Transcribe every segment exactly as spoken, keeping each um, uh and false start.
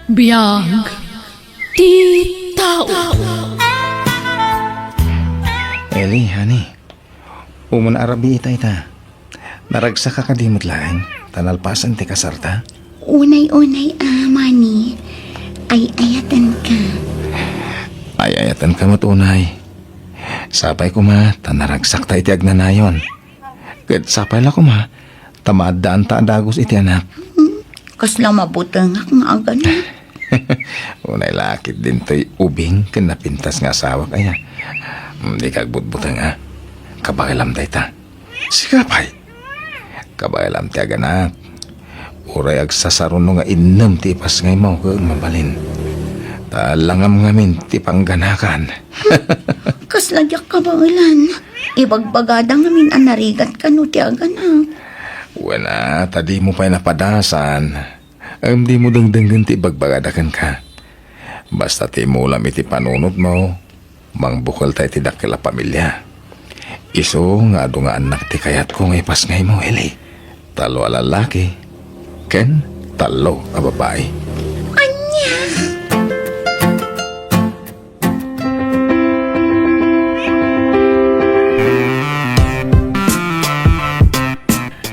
Biag ti tao. Eli, honey, umuna a rabii ita, ita. Naragsaka kadi met laeng, ta nalpasen ti kasarta? Unay-unay a, Manny. Ay-ayatenka. Ay-ayatenka met unay. Sapay koma, ta naragsakta iti agnanayon. Ket sapay la koma, ta maaddaanta a dagus iti anak. Hmm, kasla mabutengak nga agana. Unay la ket dintoy ubing ken napintas nga asawak aya. Hmm, dika agbutbuteng a. Kabaelam dayta. Sika pay. Kabaelam ti aganak. Uray agsasaruno nga innem ti ipasngaymo ket mabalin. Ta langam ngamin ti pangganakan. Kasla diak kabaelan. Ibagbagada ngamin a narigat kano ti aganak. Wen a, ta dimo pay napadasan. Ngem dimo dengdenggen ti ibagbagada kenka. Basta ti imulam iti panunotmo, mangbukelta iti dakkel a pamilia. Isu nga adu nga annak ti kayatko nga ipasngaymo, Eli. Tallo a lallaki ken tallo a babai. Ania?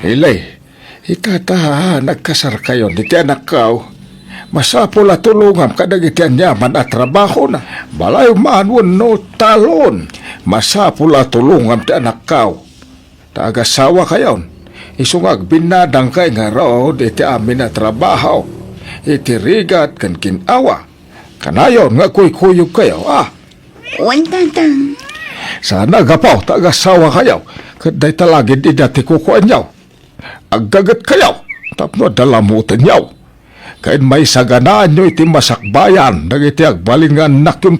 Eli, ita ta nagkasarkayon iti anakko. Masapul a tulongam kadagiti aniaman a trabahona. Balay man wenno talon. Masapul a tulongam ti anakko. Ta agasawakayon. Isu nga agbinnadangkay ngarud iti amin a trabaho. Iti rigat ken gin-awa. Kanayon nga agkuykuyogkayo, a? Wen, Tatang. Saan a gapu ta agasawakayo, ket dayta la gid ida ti kukuanyo. Aggagetkayo tapno adda lamutenyo, ken maisaganaanyo iti masakbayan dagiti agbalin nga annakyo.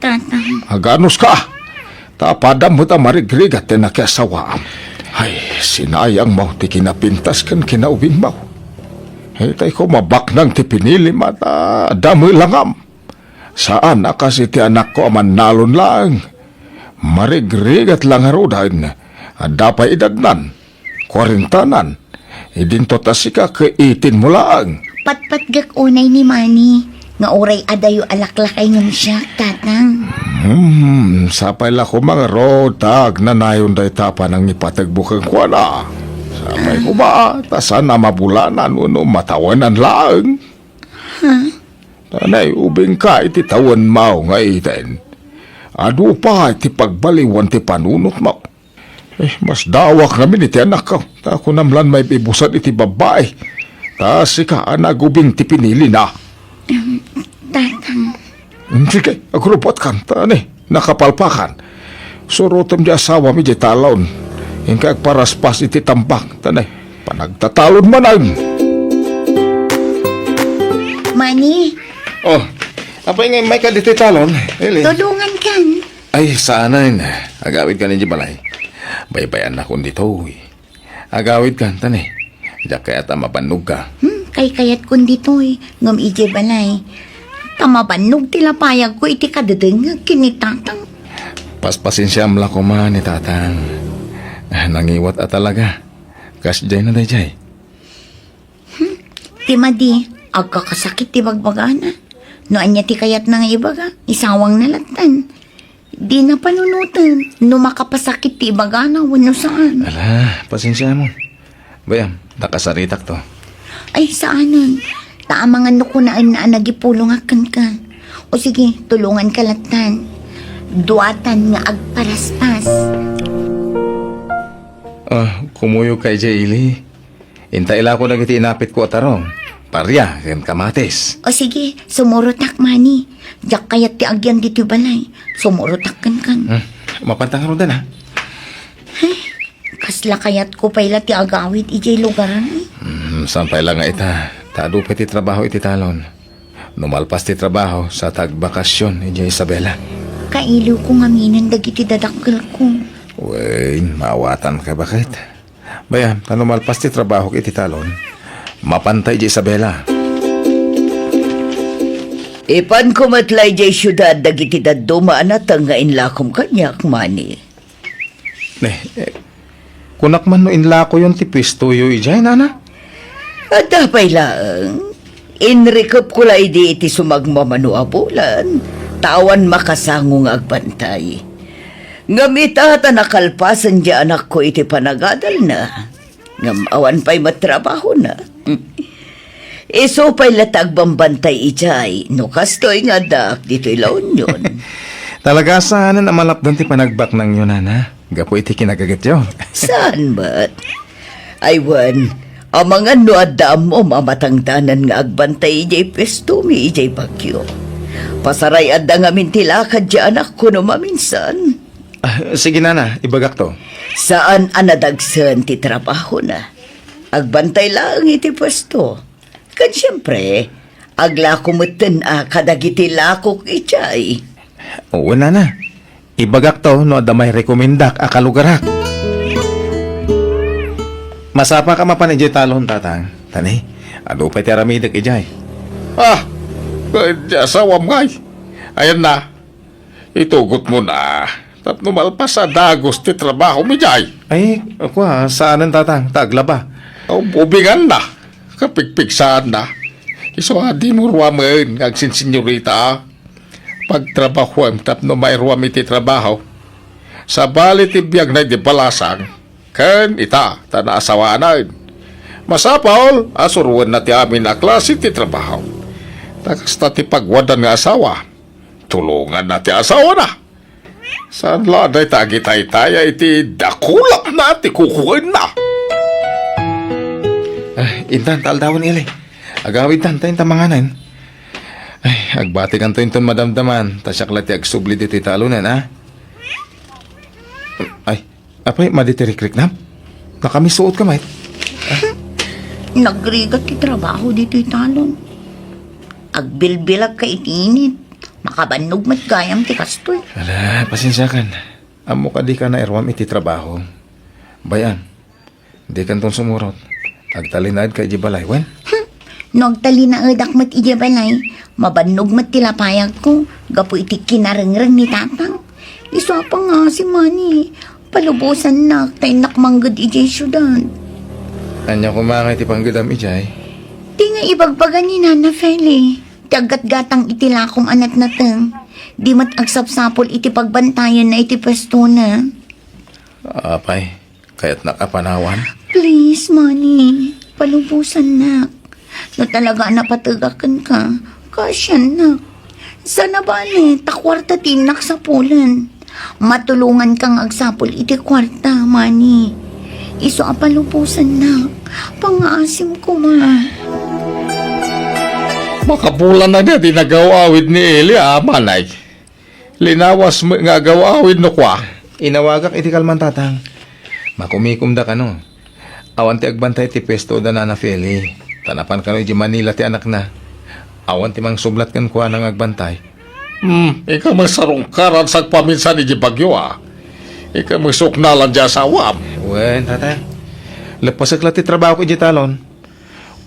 Tatang. Aganuska, ta apadam met a marigrigat ti nakiasawaam. Ay, sinayangmo ti kinapintas ken kinaubingmo. Itay ko mabaknang ti pinilim a ta damelangam. Saan a kas iti anakko a mannalon laeng. Marigrigat la ngaruden, adda pay edadnan, kuarentanan. Idinto ta sika ket eighteen mo laeng. Patpatgek unay ni Manny, nga uray adayo a laklakay ngem siak, Tatang. Hmm, sapay la koma ngarud ta agnanayon dayta a panangipategmo kenkuana. Sapay koma, ta saan a mabulanan wenno matawenan laeng. Ha? Ta naiubingka iti tawenmo nga eighteen. Adu pay ti pagbaliwan ti panunotmo. Eh, masdaawak ngamin iti anakko. Ta kunam lan maibibusad iti babbai. Ta sika a nagubing ti pinilina. Em, Tatang. Hmm, sige, agrupotkan. Ta ni, nakapalpakan. Surotem ti asawam idiay talon. Inka agparaspas iti tambak. Ta ni, panagtatalon manen. Manny. Oh, apay nga immayka ditoy talon, Eli? Tulongankan. Ay, saanen. Agawidkan idiay balay. Baybay-annakon ditoy. Agawidkan, ta ni. Diak kayat a mabannogka. Hmm, kaykayatkon ditoy. Ngem idiay balay. Ta mabannog ti lapayagko iti kadedengngeg ken ni Tatang. Paspasensiam la koma ni Tatang. Ah, nangiwat a talaga. Kasdiay na daydiay. Hmm, ti madi, agkakasakit ti bagbagana. No ania ti kayatna nga ibaga, isawangna lattan. Dina panunoten no makapasakit ti ibagana wenno saan. Ala, pasensiamon. Bay-am, nakasaritakto. Ay, saanen. Ta amangan no kunaenna a nagipulongak kenka. O sige, tulonganka lattan. Duatan nga agparaspas. Ah, kumuyogka idiay ili. Inta ilako dagiti inapitko a tarong, paria, ken kamatis. O sige, sumurotak, Manny. Diak kayat ti agyan ditoy balay. Sumurotak kenkan. Hmm. Mapanta ngaruden, ha? Ay, kasla kayatko pay la ti agawid idiay lugar, eh. Hmm, saan pay la nga ita? Ta adu pay ti trabaho iti talon. No malpas ti trabaho, saan ta agbakasyon idiay Isabela. Kailiwko ngaminen dagiti dadakkelko. Wen, maawatanka, baket. Bay-am, ta no malpas ti trabahok iti talon, mapanta idiay Isabela. Ipanko met la idiay siudad dagiti dadduma a nateng nga inlakom kaniak, Manny. Ne, eh, kunak man no inlakoyon ti puestoyo idiay, nana? Adda pay laeng. Inrikepko la idi iti sumagmamano a bulan, ta awan makasango nga agbantay. Ngem ita ta nakalpasen ti anakko iti panagadalna, ngem awan pay met trabahona. Isu pay la ti agbambantay idiay, no kastoy nga addaak ditoy La Union. Talaga saanen a malapdan ti panagbaknangyo, nana, gapu iti kinagagetyo. Saan met? Ay wen, amangan no adda ammom a matangdanan nga agbantay idiay puestomi idiay Baguio. Pasaray-adda ngamin ti lakad ti anakko no maminsan. Ah, sige, nana, ibagakto. Saan a nadagsen ti trabahona. Agbantay laeng iti puesto. Ken siempre, aglako metten a kadagiti lakok idiay. Wen, nana. Ibagakto no adda mairekomendak a kalugarak. Masapaka mapan idiay talon, tatang. Tani, adu pay ti aramidek idiay. Ah, ken ti asawam ngay. Ayanna, itugotmona tapno malpas a dagus ti trabahom idiay. Ay, kua, saanen, tatang, ta aglaba. Ub-, ubinganna, kapigpigsaanna. Isu a dimo ruamen nga agsinsinyorita. Pagtrabahuem tapno mairuam iti trabaho. Sabali ti biagna idi balasang, ken ita ta naasawanen. Masapul a suroenna ti amin a klase ti trabaho. Ta kasta ti pagwadan nga asawa, tulonganna ti asawana. Saan la dayta agitaytaya iti dakulapna ti kukuenna. Ah, intan, ta aldawen, Eli. Agawidtan ta inta manganen. Ay, agbatikanto inton madamdaman, ta siak la ti agsubli ditoy talonen, a? Ay, apay, madi ti rikriknam? Nakamisuotka met? Nagrigat ti trabaho ditoy talon. Agbilbilagka iti init. Makabannog met gayam ti kastoy. Ala, pasensiakan. Ammok a dika nairuam iti trabaho. Bay-am, dikanton sumurot. Agtalinaedka idiay balay, wen? Hmm. No agtalinaedak met idiay balay, mabannog met ti lapayagko gapu iti kinarengreng ni tatang. Isu a pangasim, mani, palubosannak ta innak mangged idiay siudad. Ania koma ngay ti panggedam idiay? Ti nga ibagbaga ni Nana Feli, ti aggatgatang iti lakom a natnateng. Di met agsapsapul iti pagbantayanna iti puestona. Apay, kayatnak a panawan? Please, mani, palubosannak. No talaga a napategak kenka, kaasiannak. Sana bale, ta kuarta ti innak sapulen. Matulonganka nga agsapul iti kuarta, mani. Isu a palubosannak. Pangaasim koma. Makabulan na nga di nagaw-awid ni Eli, a, manay. Linawas met nga agaw-awid no kua. Inawagak iti kalman, tatang. Makumikomda kano. Awan ti agbantay iti puesto da Nana Feli. Ta napan kano idiay Manila ti anakna. Awan ti mangsublat kenkuana nga agbantay. Hmm, inka met sarungkaran sagpaminsan idiay Baguio, a. Inka met suknalan ti asawam. Wen, tatang. Leppesek la ti trabahok idiay talon.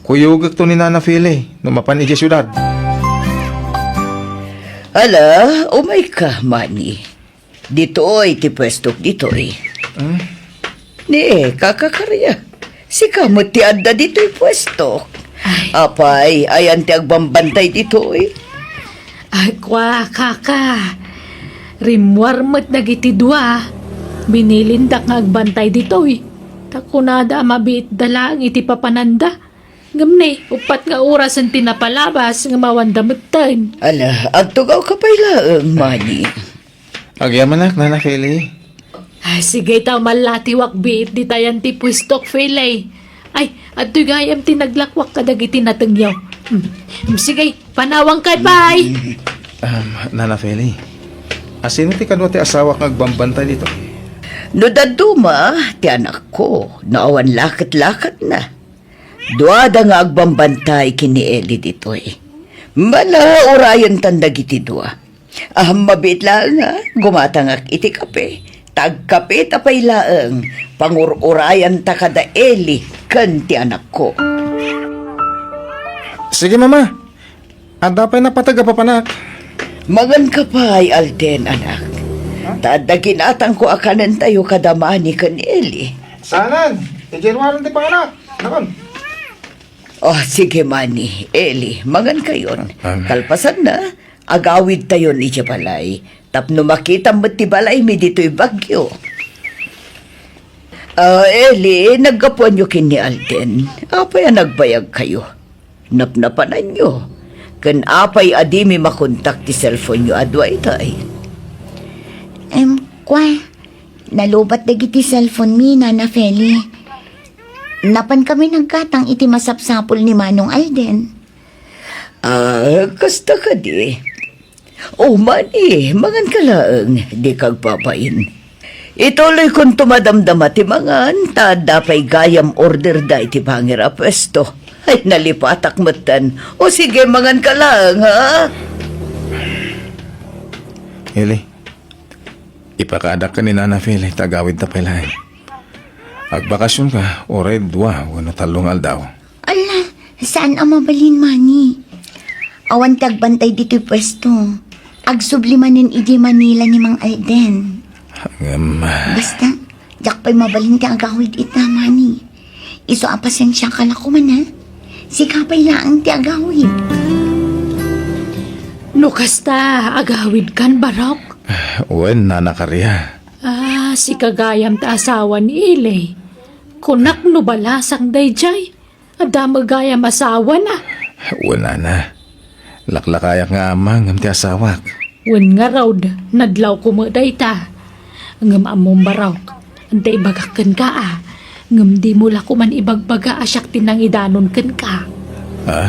Kuyogekto ni Nana Feli no mapan idiay siudad. Ala, umayka, mani. Ditoy ti puestok ditoy. Hmm? Ni, kaka Karia. Sika met ti adda ditoy puestok. Ay. Apay, ayan ti agbambantay ditoy? Ay, kua, kaka. Rimmuar met dagiti dua. Binilindak nga agbantay ditoy. Ta kunada a mabiitda laeng iti papananda. Ngem ne, uppat nga orasen ti napalabas nga mawanda metten. Ala, agtugawka pay laeng, mani. Agyamanak, Nana Feli. Ah, sige, ta mallatiwak biit ditayan ti puestok, Feli. Ay, adtoy gayam ti naglakwak kadagiti natengyo. Hmm. Hmm, sige, panawangkay pay. Um, Nana Feli, asino ti kadua ti asawak nga agbambantay ditoy? No dadduma ti anakko, no awan laket-laketna. Duada nga agbambantay ken ni Eli ditoy. Mala, urayentan dagiti dua. Ahem, mabiit laeng a gumatangak iti kape. Ta agkapeta pay laeng, pangur-urayanta kada Eli ken ti anakko. Sige, Mama. Adda pay napateg a papanak. Manganka pay, Alden, anak. Ha? Ta adda ginatangko a kanentayo kada Mani ken Eli. Saanen, idiay ruaren ti panganak. Nakon. Oh, sige, Manny, Eli, mangankayon. Am. Kalpasanna, agawidtayon idiay balay. Tapno makitam met ti balaymi ditoy Baguio. Ah, Eli, naggapuanyo ken ni Alden. Apay a nagbayagkayo? Napnapananyo. Ken apay a dimi makontak ti cellphone-yo a dua itay? Em, kua, nalubat dagiti cellphone-mi, Nana Feli. Napankami naggatang iti masapsapul ni Manong Alden. Ah, kasta kadi. O, Manny, manganka laeng, dika agbabain. Ituloykonto madamdama ti mangan, ta adda pay gayam orderda iti bangir a puesto. Ay, nalipatak metten. O sige, manganka laeng, ha? Eli, ipakaadak ken ni Nana Feli, ta agawidta pay laeng. Agbakasionka, uray dua wenno tallo nga aldaw. Ala, saan a mabalin, Manny. Awan ti agbantay ditoy puesto. Agsubli manen idiay Manila ni Mang Alden. Ngem, ah, basta, diak pay mabalin ti agawid ita, Manny. Isu a pasensiaka la koma, ha? Sika pay laeng ti agawid. No kasta, agawidkan, Barok? Wen, Nana Karia. Ah, sika gayam ti asawa ni Eli. Kunak no balasang daydiay. Adda met gayam asawana. Wen, Nana. Laklakayak nga ama ngem ti asawak. Wen ngarud, nadlawko met dayta. Ngem ammom, Barok, adda ibagak kenka, a. Ngem dimo la koman ibagbaga a siak ti nangidanon kenka. Ah,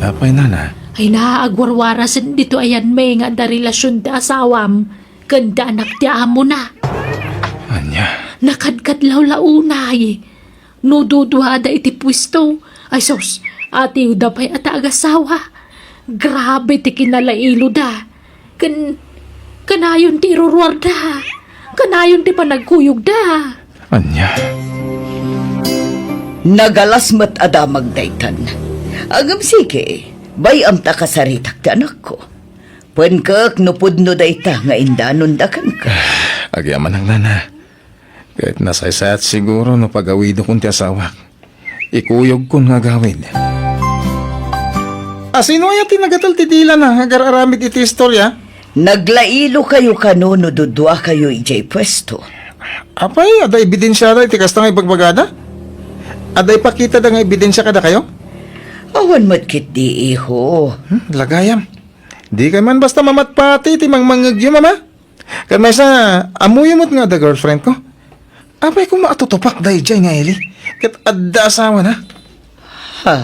apay, Nana? Ay na, agwarwarasen ditoy ayanmi nga adda relasion ti asawam ken ti anak ti amona. Ania? Nakadkadlaw la unay. No duduada iti puesto, ay sus, atiwda pay a ta agasawa. Grabe ti kinalailoda. Ken, kanayon ti iruruarda. Kanayon ti panagkuyogda. Ania? Nagalas met a damag daytan. Ngem sige, bay-am ta kasaritak ti anakko. Penkek no pudno dayta nga indanonda kenka. Agyamanak, Nana. Ket nasaysayat siguro no pagawidokon ti asawak. Ikuyogkon nga agawid. A, sino aya ti nagatel ti dilana nga agar-aramid iti istoria? Naglailokayo kano no duduakayo idiay puesto? Apay, adda ebidensiada iti kasta nga ibagbagada? Adda ipakitada nga ebidensia kadakayo? Awan met ketdi, iho. Hmm, lagayam. Dikay man basta mamatpati iti mangmangngegyo, Mama. Ket maysa, ammoyo met nga adda girlfriend ko. Apay koma a tutupak daydiay nga Eli? Ket adda asawana. Ha.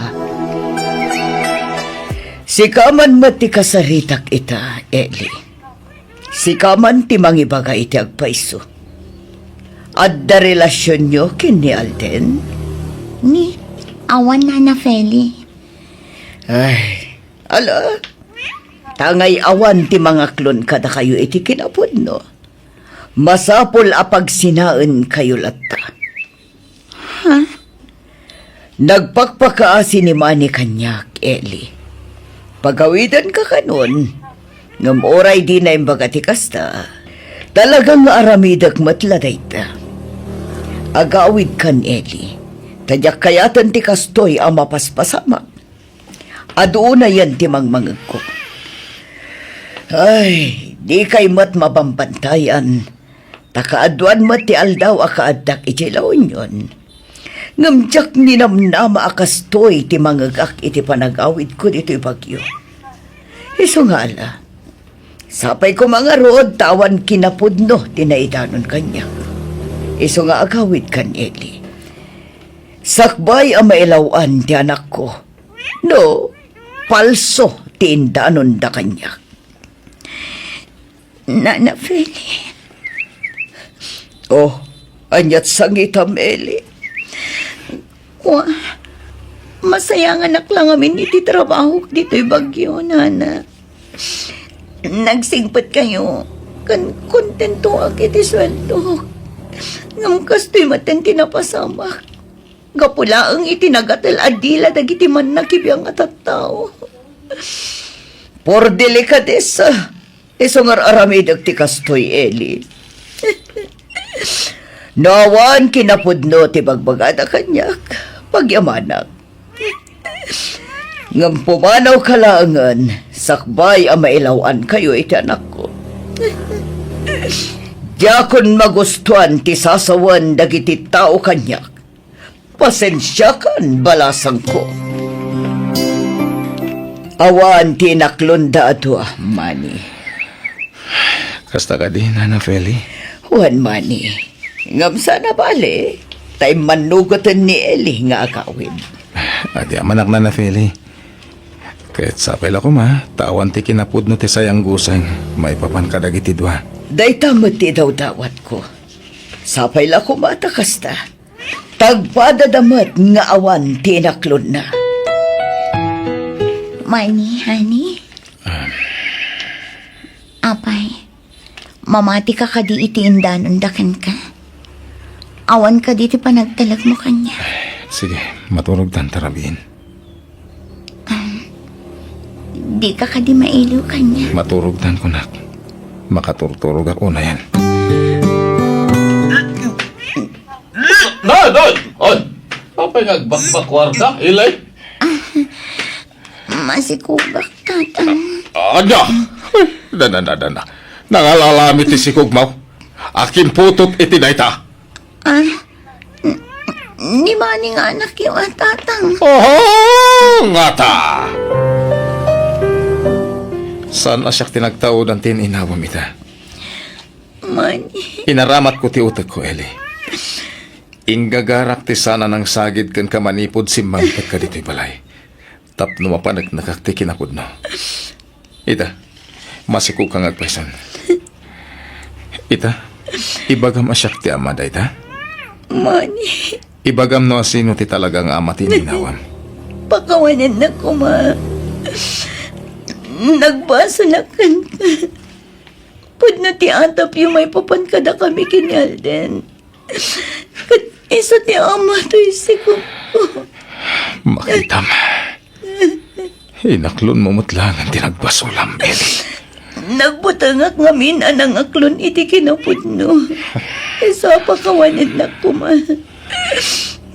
Sika man met ti kasaritak ita, Eli. Sika man ti mangibaga iti agpayso. Adda relasionyo ken ni Alden? Ni, awan, Nana Feli. Ay, ala, ta ngay-awan ti mangaklon kadakayo iti kinapudno. Masapul a pagsinaenkayo latta. Ha? Nagpakpakaasi ni Manny kaniak, Eli. Pagawidanka kanon, ngem uray dina imbaga ti kasta, talaga nga aramidek met la dayta. Agawidkan, Eli, ta diak kayaten ti kastoy a mapaspasamak. Adu unayen ti mangmangegko. Ay, dikay met mabambantayan, ta kaaduan met ti aldaw a kaaddak idiay La Union. Ngem diak ninamnama a kastoy ti mangegak iti panagawidko ditoy Baguio. Isu nga ala, sapay koma ngarud ta awan kinapudno ti naidanon kaniak. Isu nga agawidkan, Eli. Sakbay a mailaw-an ti anakko, no, palso ti indanonda kaniak. Nana Feli. Oh, ania't sangitam, Eli? Wa, masayanganak la ngamin iti trabahok ditoy Baguio, Nana. Nagsingpetkayo, ken kontentoak iti sueldok. Ngem kastoy met ti napasamak. Gapu laeng iti nagatel a dila dagiti mannakibiang a tattao. Por delikadesa, isu nga ar-aramidek ti kastoy, Eli. No awan kinapudno ti bagbagada kaniak, pagyamanak. Ngem pumanawka laengen, sakbay a mailaw-ankayo iti anakko. Diakon magustuan ti sasawen dagiti tao kaniak. Pasensiakan, balasangko. Awan ti inaklonda a dua, Manny. Kasta kadi, Nana Feli? Wen, Manny. Ngem saan a bale, ta immannugoten ni Eli nga agawid. Adi a manak, Nana Feli. Ket sapay la koma, ta awan ti kinapudno ti sayanggusan maipapan kadagiti dua. Dayta met ti idawdawatko. Sapay la koma ta kasta. Tagpadada met nga awan ti inaklonna. Manny, honey? Ah. Apay, mamatika kadi iti indanonda kenka? Awan kadi ti panagtalekmo kaniak? Sige, maturogtan ta rabiin. Um, dika kadi mailiw kaniak? Maturogtan, kunak. Makaturturogak unayen. Nay, nay! Ay, apay nga agbakbakwarda, Eli? Masikugak, Tatang. Ada! Ay, dana, dana, dana. Nangalalami ti sikugmo. Akin putot iti dayta. Ah, n-, ni Manny nga anakyo a, Tatang. Oho, ngata! Saan a siak ti nagtaudan ti inawam ita? Manny. Inaramatko ti utekko, Eli. Inggagarak ti saan a nangsagid kenka manipud simmangpetka ditoy balay. Tapno mapaneknekak ti kinapudno. Ita, masikugka nga agpayson. Ita, ibagam a siak ti ama dayta? Manny. Ibagam no asino ti talaga nga ama ti ininawam. Pakawanennak koma. Nagbasolak kenka. Pudno ti atapyo maipapan kadakami ken ni Alden. Ket isu ti ama toy sikugko. Makitam. Inaklonmo met laengen ti nagbasolam, Eli. Nagbutengak ngamin a nangaklon iti kinapudno. Isu a pakawanennak koma.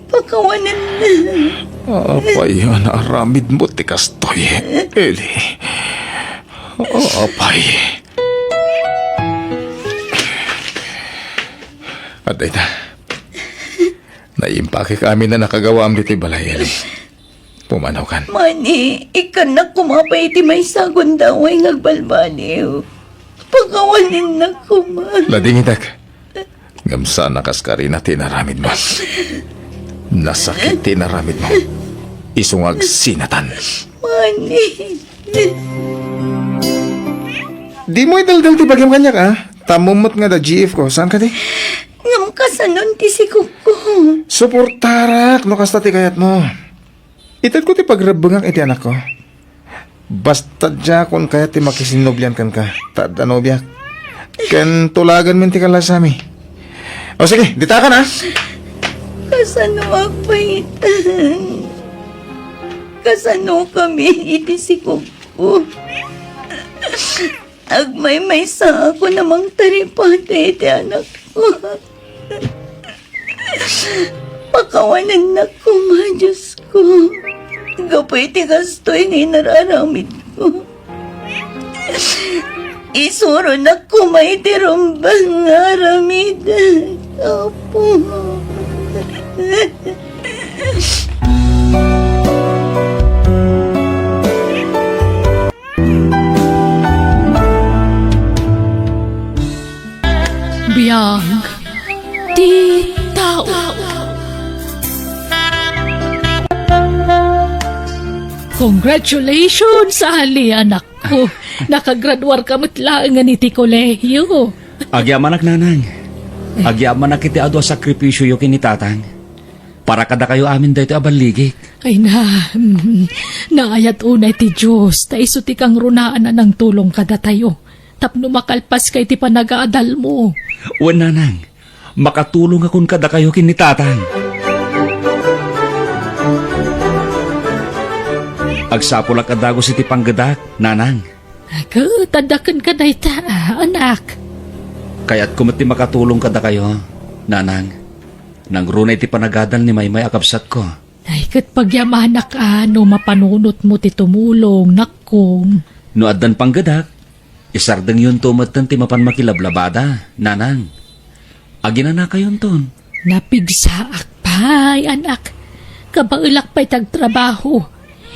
Pakawanennak. Apay a naaramidmo ti kastoy, Eli? Apay. Adda ita. Naimpakek amin a nakagawaam ditoy balay, Eli. Pumanawkan. Manny, ikkannak koma pay iti maysa a gundaway nga agbalbaliw. Pakawanennak koma. Ladingitek. Ngem saan a kas karina ti inaramidmo. Nasakit ti inaramidmo. Isu nga agsinatan. Manny. Dimo idaldal ti bagim kaniak, a? Tammo met nga adda G F ko. Saan kadi? Ngem kasanon ti sikugko? Suportarak no kasta ti kayatmo. Itedko ti pagrebbengak iti anakko. Basta diakon kayat ti makisinnobian kenka, ta adda nobiak. Ken tulaganmin ti kallasami. O sige, ditakan, a? Kasano agpaytan? Kasano kami iti sikugko? Agmaymaysaakon a mangtaripatay iti anakko. Pakawanennak koma, Diosko, gapu iti kastoy nga inararamidko. Isuronak koma iti rumbeng nga aramidek, Apo. Biag ti tao. Congratulations, Ali, anakko. Nakagraduarka met laengen iti kolehiyo. Agyamanak, Nanang. Agyamanak iti adu a sakripisioyo ken ni Tatang. Para kadakayo amin daytoy a balligik. Ay na, mm, naayat unay ti Dios, ta isu ti kangrunaan a nangtulong kadatayo, tapno makalpaska iti panagadalmo. Wen, Nanang, makatulongakon kadakayo ken ni Tatang. Agsapulak a dagus iti panggedak, Nanang. Ket adda kenka dayta, anak. Kayatko met ti makatulong kadakayo, Nanang. Nangruna iti panagadal ni Maymay a kabsatko. Ay, ket pagyamanak a no mapanunotmo ti tumulong, nakkom. No addan panggedak, isardengyonto metten ti mapan makilablabada, nanang. Aginanakayonton. Napigsaak pay, anak. Kabaelak pay ti agtrabaho.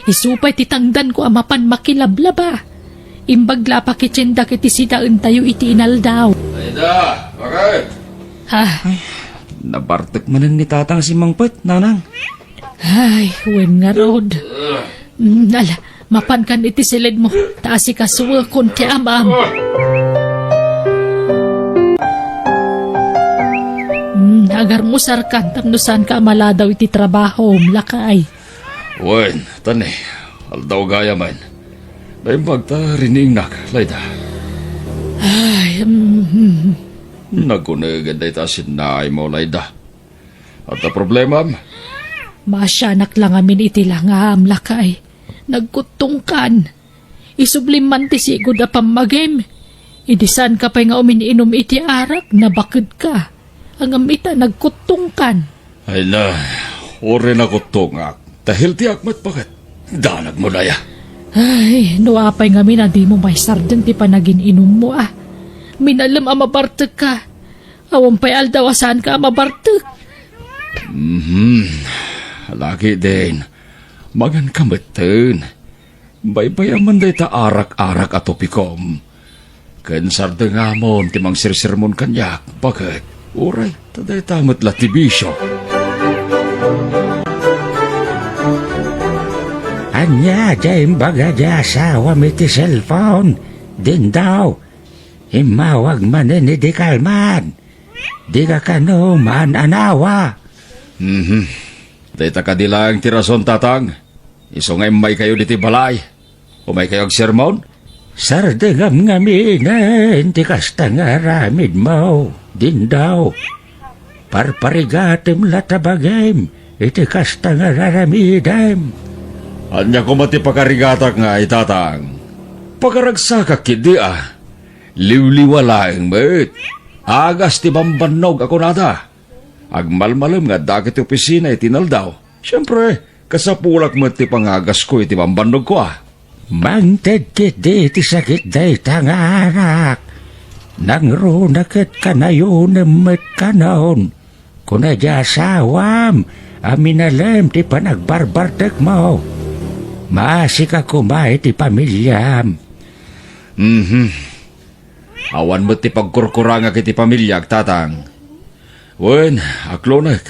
Isu pay ti tangdanko a mapan makilablaba. Imbag la a pakitiendak iti sidaentayo iti inaldaw. Aida, bakit? Ha? Ay, nabartek manen ni Tatang a simmangpet, nanang. Ay, wen ngarud. Mm, ala, mapankan iti siledmo, ta asikasuekon ti amam. Mm, agarmusarkan tapno saanka a maladaw iti trabahom, lakay. Wen, tani, aldaw gayamen. Naimbag ta riningnak, Laida. Ay, mm, mm. Nagunegen dayta a sinnaaymo, Laida. Adda problemam? Maasianak la ngamin iti langam, lakay. Nagkuttongkan. Isublim man ti sigud a pammagim. Idi saanka pay nga umin-inum iti arak, nabakedka. Ngem ita, nagkuttongkan. Ay na, uray nakuttongak. Ta healthyak met, baket. Danagmo daya. Ay, no apay ngamin a dimo maisardeng ti panagin-inummo, a. Minalem a mabartekka. Awan pay aldaw a saanka a mabartek. Mhm. Laki din. Manganka metten. Baybay-am man dayta arak-arak a topikom. Ken sardengamon ti mangsersermon kaniak, baket. Uray, ta dayta met la ti bisio. Ania diay imbaga diay asawam iti cellphone? Dindaw, immawag manen idi kalman. Dika kano maan-anawa. Mhm. Dayta kadi laeng ti rason, Tatang. Isu nga immaykayo ditoy balay. Umaykayo agsermon? Sardengam ngaminen ti kasta nga aramidmo, Dindaw. Parparigatem la ta bagim iti kasta nga raramidem. Ania koma ti pakarigatak ngay, Tatang? Pakaragsakak ketdi a. Liwliwa laeng met. Agas ti bambannog a kunada. Agmalmalem nga addaak iti opisina iti inaldaw. Siempre, kasapulak met ti pangagasko iti bambannogko a. Mangted ketdi ti sakit dayta nga arak. Nangruna ket kanayonem met kanon. Kuna diay asawam a minalem ti panagbarbartekmo. Maasika koma iti pamiliam. Mhm. Awan met ti pagkurkurangak iti pamiliak, Tatang. Wen, aklonek.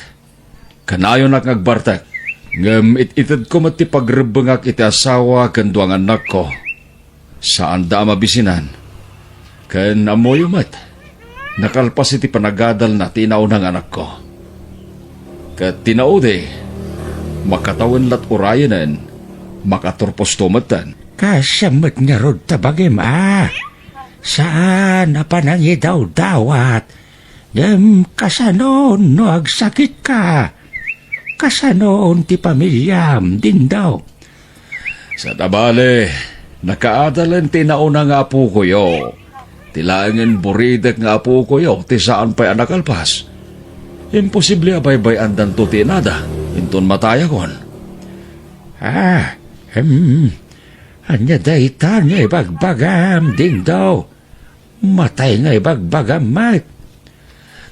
Kanayonak nga agbartek. Ngem it-itedko met ti pagrebbengak iti asawa ken dua nga annakko. Saanda a mabisinan. Ken ammoyo met, nakalpas iti panagadalna ti inauna nga anakko. Ket ti naudi, makatawen lat urayenen, makaturposto metten. Kasam met ngarud ta bagim a, saan a panangidawdawat, ngem kasanon no agsakitka? Kasanon ti pamiliam, Dindaw? Saan a bale, nakaadalen ti nauna nga apokoyo. Ti laengen buridek nga apokoyo ti saan pay a nakalpas. Imposible a baybay-andanto ti inada, inton matayakon. Ah, em, ania dayta nga ibagbagam, Dindaw? Matay nga ibagbagam met.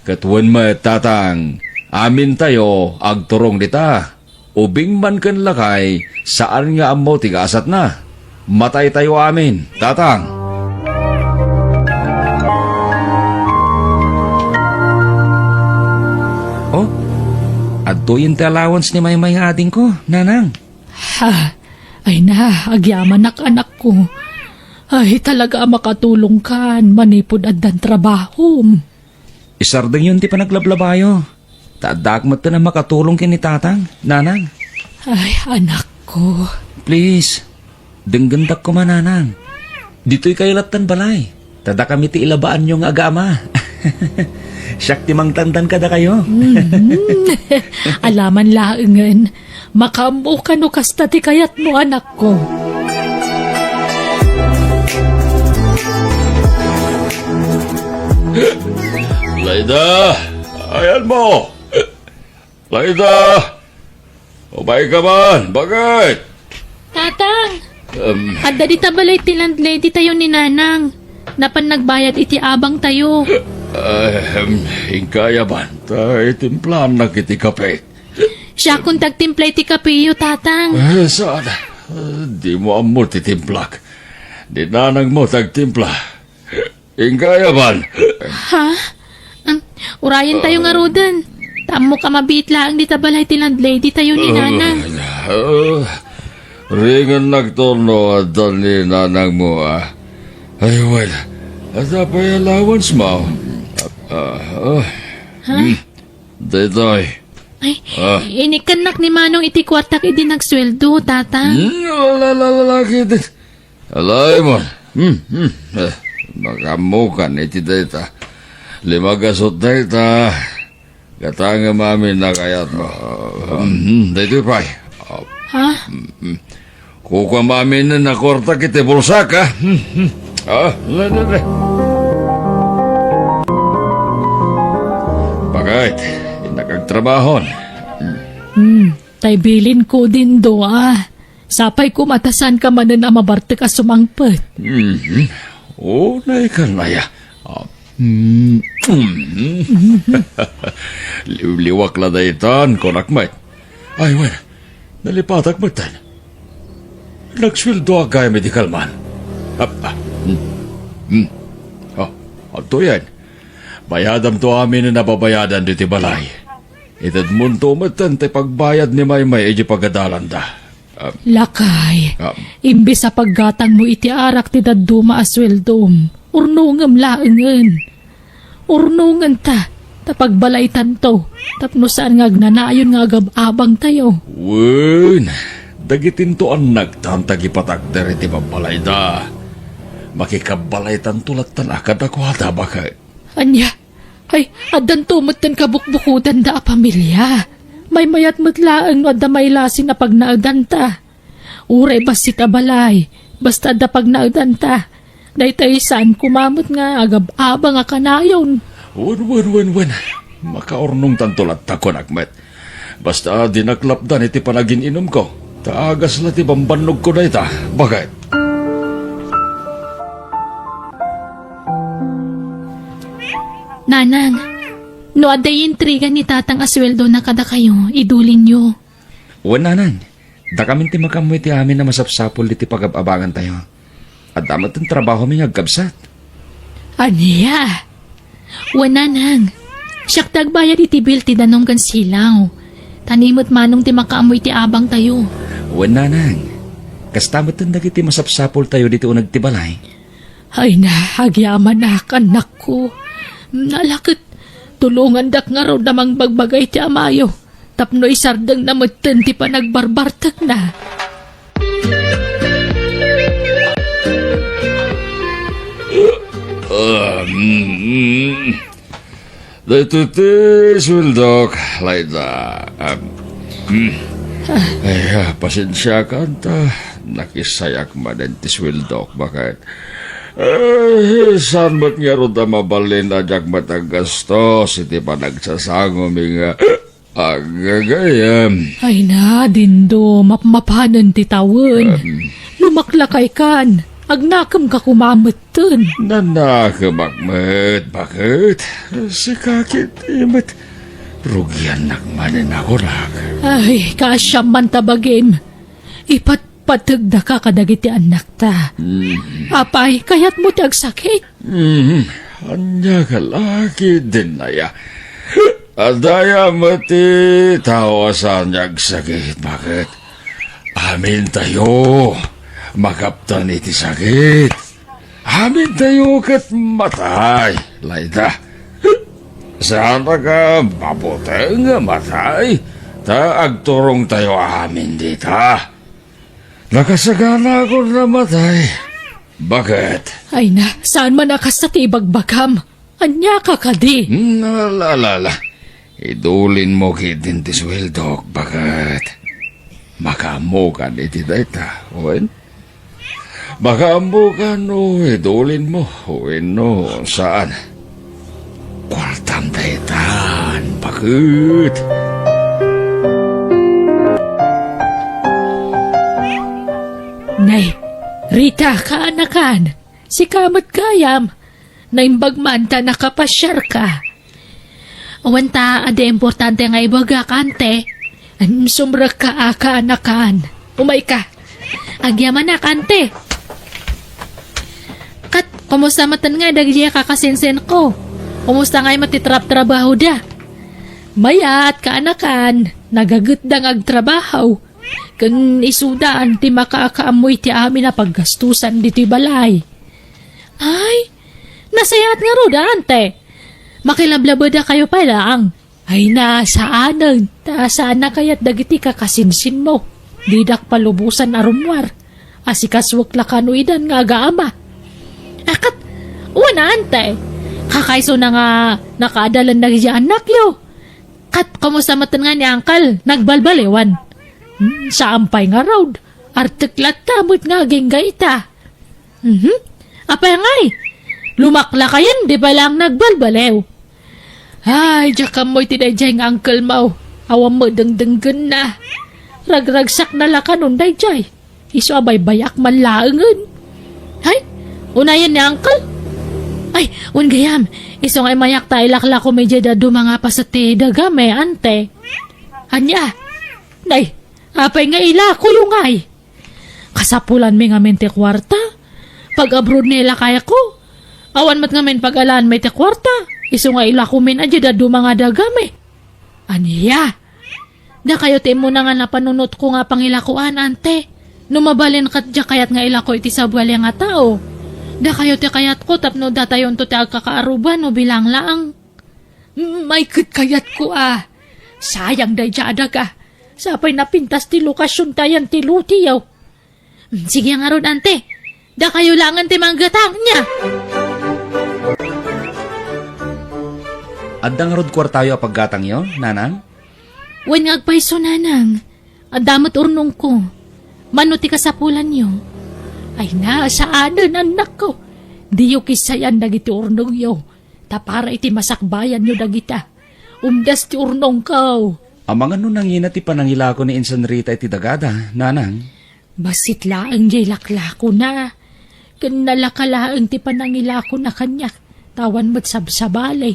Ket wen met, Tatang, amintayo agturong dita. Ubing man ken lakay, saan nga ammo ti gasatna. Mataytayo amin, Tatang. Oh, adtoyen ti allowance ni Maymay nga adingko, Nanang. Ha, ay na, agyamanak, anakko. Ay, talaga a makatulongkan manipud addan trabahom. Isardengyon ti panaglablabayo. Ta addaak metten a makatulong ken ni Tatang, Nanang. Ay, anakko. Please, denggendak koma, Nanang. Ditoykayo lattan balay. Ta dakami ti ilabaanyo nga agama. Siak ti mangtantan kadakayo. Mhm. Alaman laengen. Makaammoka no kasta ti kayatmo, anakko. Laida! Ayanmo! Laida! Umayka man, bakit? Tatang! Em. Adda dita balay ti landlady tayo ni Nanang. Napan nagbayad iti abang tayo. Em, inkaya man, ta itimplaannak iti kape. Siakon ti agtimpla iti kapeyo, Tatang. Eh, saan? Eh, di mo ammo ti timplak. Di nanang mo ti agtimpla. Inkaya man. Ha? Um, urayen tayo ngaruden. Ta ammok a mabiit laeng dita balay ti landlady tayo ni Nanang. Ah, ringennak no adda ni nanang mo, ah. Ay, well, adda pay allowance mo. Ah, ah. Ha? Hmm. Daytoy. Ay, ah, inikkannak ni Manong iti kuartak idi nagsueldo, Tatang. Hmm, la, la, la, la, la, Alaymon. Hmm, hmm. Eh, makaammokan iti dayta. Lima gasut dayta. Gatangem amin a kayatmo. Hmm, hmm. Daytoy pay. Ha? Hmm, hmm. Kukuam amin a kuartak iti bulsak, ha? Hmm, hmm. Ah, la, la, la. Bakit? Innak agtrabahon. Hmm. Hmm, tay bilinko din dua. Sapay koma ta saanka manen a mabartek a sumangpet. Mhm. Unay kan aya. Ah, mm, mm. Liwliwak la daytan, kunak met. Ay, wen, nalipatak metten. Nagsueldoak gayam idi kalman. Ah, ah, mm, mm. Oh, adtoyen. Bayadamto amin a nababayadan ditoy balay. Itedmonto metten ti pagbayad ni Maymay idiay pagadalanda. Ah. Lakay, ah, imbes a paggatangmo iti arak ti dadduma a sueldom, urnongem laengen. Urnongenta, ta pagbalaytanto, tapno saan nga agnanayon nga agab-abangtayo. Wen, dagitinto annaktan ti agipatakder iti babbalayda. Makikabbalaytanto lattan a kadakuada, baket. Ania? Ay, addanto metten kabukbukudanda a pamilia. Maymayat met laeng no adda mailasin a pagnaedanta. Uray bassit a balay, basta adda pagnaedanta. Daytay saan koma met nga agab-abang a kanayon. Wen, wen, wen, wen. Makaurnongtanto latta, kunak met. Basta dinak lapdan iti panagin-inumko. Ta agas la ti bambannogko dayta. Baket. Nanang, no adda intriga ni Tatang a sueldona kadakayo, idulinyo. Wen, Nanang. Dakamin ti makaammo iti amin a masapsapul iti pagab-abangantayo. Adda met ti trabahomi nga agkabsat. Ania? Wen, Nanang. Siak ti agbayad iti bill ti danum ken silaw. Ta ni met Manong ti makaammo iti abangtayo. Wen, Nanang. Kasta met dagiti masapsapultayo ditoy uneg ti balay. Ay na, agyamanak, annakko. Ala ket, tulongandak ngarud a mangbagbaga iti amayo tapno isardengna metten ti panagbarbartekna. Um, Daytoy ti sueldok, Layda. Am, hmm. Ay, ah, pasensiakan ta nakisayak manen ti sueldok, baket. Eh, saan met ngarud a mabalin a diak met aggastos iti panagsasangomi nga aggagayam. Ay na, Dindo, mapmapanen ti tawen. Em. Lumaklakaykan, agnakemka koma metten. Nanakemak met, baket? Sika ketdi met. Rugiannak manen a kunak. Ay, kaasiam man ta bagim. Ipatpategdaka kadagiti annakta. Mm. Apay, kayatmo ti agsakit? Mm, ania ka la ketdin aya? Adda aya met ti tao a saan nga agsakit, baket? Amintayo, makaptan iti sakit. Amintayo ket matay, Layda. Saannak a mabuteng nga matay, ta agturongtayo amin dita. Nakasaganakon a matay. Baket? Ay na, saan man a kasta ti ibagbagam? Ania ka kadi? Hmm, ala, ala, ala. Idulinmo ketdin ti sueldok, baket? Makaammokan iti dayta, wen? Makaammokan no idulinmo, wenno saan? Kuartam daytan, baket. Ay, Rita, kaanakan, sika met gayam. Naimbag man ta nakapasiarka. Awan ta, adi importante nga ibagak, ante. Em, sumrekka a, kaanakan. Umayka. Agyamanak, ante. Ket, kumusta metten ngay dagiti kakasinsinko? Kumusta ngay met ti trabtrabahoda? Mayat, kaanakan. Nagagetda nga agtrabaho. Ken isudan ti makaakaammo iti amin a paggastusan ditoy balay. Ay, nasayaat ngarud, ante. Makilablabedakayo pay laeng. Ay, nasaanen, ta saan a kayat dagiti kakasinsinmo. Didak palubosan a rummuar. Asikasuek la kano idan nga agaama. A ket, wen, ante. Kakaisuna nga nakaadalan dagiti annakyo. Ket kumusta metten nga ni Uncle? Nagbalbaliwan? Hmm, saan pay ngarud. Artek latta met nga agingga ita. Mhm. Apay ngay? Lumaklakayen, di ba lang nagbalbaliw? Ay, diak ammo iti daydiay nga uncle mo. Awan met dengdenggenna. Ragragsakna la kanon daydiay. Isu a baybayak man laengen. Hay, unayen ni uncle? Ay, wen gayam. Isu nga imayak ta ilaklako mi diay dadduma nga paset ti dagami, ante. Ania? Nay, apay nga ilakoyo ngay? Kasapulanmi ngamin ti kuarta. Pag-abroad ni lakayko, awan met ngamin pag-alaanmi ti kuarta. Isu nga ilakomin a diay dadduma nga dagami. Ania? Dakayo ti immuna nga napanunotko nga pangilakoan, ante. No mabalin ket diak kayat nga ilako iti sabali nga tao. Dakayo ti kayatko tapno datayonto ti agkakaaruba no bilang laeng. Mm, ay ket kayatko a. Sayang daydiay a daga. Sapay napintas ti lokasion ta ayan ti lotiyo. Mm, sige ngarud, ante. Dakayo laengen ti manggatang, ania? Adda ngarud kuartayo a paggatangyo, nanang? Wen nga agpayso, nanang. Adda met urnongko. Mano ti kasapulanyo? Ay na, saanen, annakko. Diyo kissayan dagiti urnongyo. Ta para iti masakbayanyo dagita, umdas ti urnongko. Amangan no nangina ti panangilako ni Insan Rita iti dagada, nanang? Bassit laeng diay laklakona. Ken nalaka laeng ti panangilakona kaniak, ta awan met sabsabali.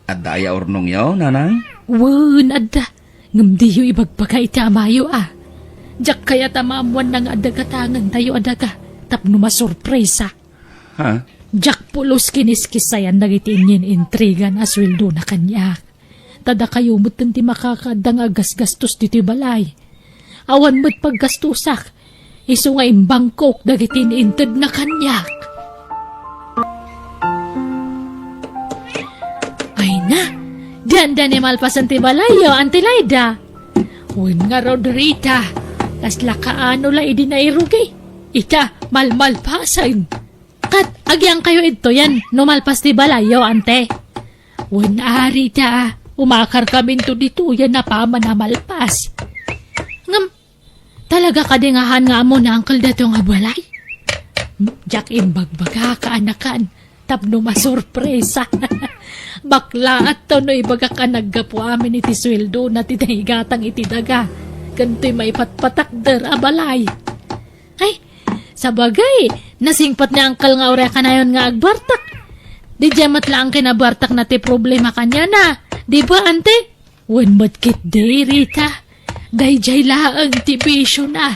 Adda aya urnongyo, nanang? Wen, adda. Ngem diyo ibagbaga iti amayo a. Diak kayat a maammoanna nga adda gatangentayo a daga tapno masurpresa. Ha? Diak pulos kiniskissayan dagiti inyin-intrigan a sueldona kaniak. Ta dakayo metten ti makakaadda nga aggasgastos ditoy balay. Awan met paggastosak, isu nga imbangkok dagiti intedna kaniak. Ay na, dianda ni malpasen ti balayyo, Auntie Laida. Wen ngarud, Rita, kasla kaano la idi nairugi? Ita, malmalpasen. Ket agyangkayo idtoyen no malpas ti balayyo, ante. Wen, Rita, umakarkaminto ditoyen a paman a malpas. Ngem, talaga kadi nga haan nga ammo ni Uncle daytoy nga balay? Diak imbagbaga, kaanakan, tapno masurpresa. Baklaat no ibagak a naggapu amin iti sueldona ti naigatang iti daga ken toy maipatpatakder a balay. Ay, sabagay, nasingpet ni Uncle nga uray kanayon nga agbartak. Diay met laeng kinabartakna ti problema kaniana. Di ba, ante? Wen met ketdi, Rita. Daydiay laeng ti bisiona.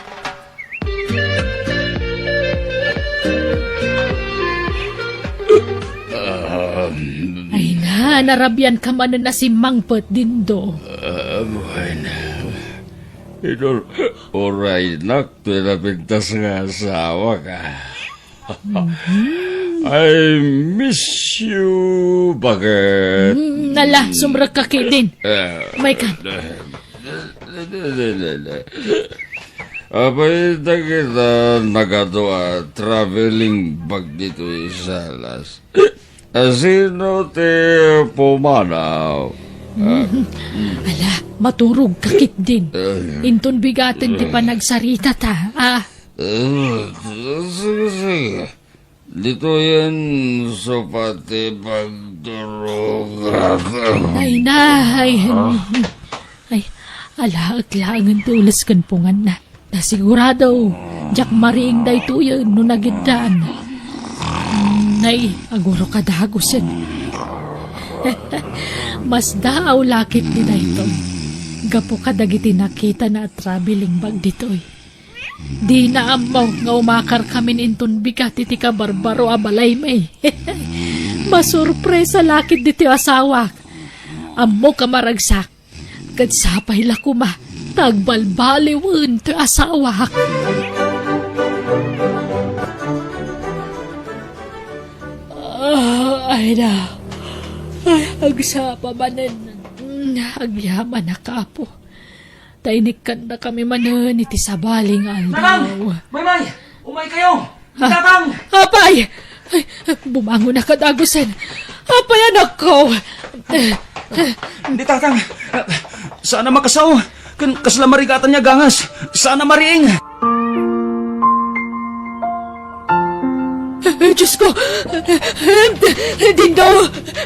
Ay na, narabian ka manen a simmangpet, Dindo. Ah, bueno. Idol, uraynak ti napintas nga asawak. I miss you, bakit? Mm, nala, sumrekka ketdin. Eh, May ka. Apay, dagita nagadu a traveling bag ditoy Salas. Asino ti pumanaw? Ala, maturog ka ketdin. Inton bigaten ti panagsaritata. Ah, Eh, sige, sige. Ditoyen isu pati pagturog. Ay na, ay, ay, alaek laengen ti ules ken punganna. Ta sigurado, Diak mariing daytoyen no nagiddan. Nay, agurok a dagusen. Masdaaw la ketdi daytoy. Gapu kadagiti nakitana a traveling bag ditoy. Dina ammo nga umakarkamin inton bigat iti kabarbaro a balaymi. Masurpresa la ketdi ti asawak. Ammok a maragsak. Ket sapay la koma ta agbalbaliwen ti asawak. Ah, ay na. Ay, agsapa manen. Agyamanak, Apo. Ta inikkannakami manen iti sabali nga aldaw. Nanang! Maymay! Umaykayo! Ah, Tatang! Apay! Ay, bumangonak a dagusen. Apay, anakko! Ni Tatang, saan a makasao. Ken kasla marigatan nga gangas. Saan a mariing. Eh, Diyos ko! Dindo!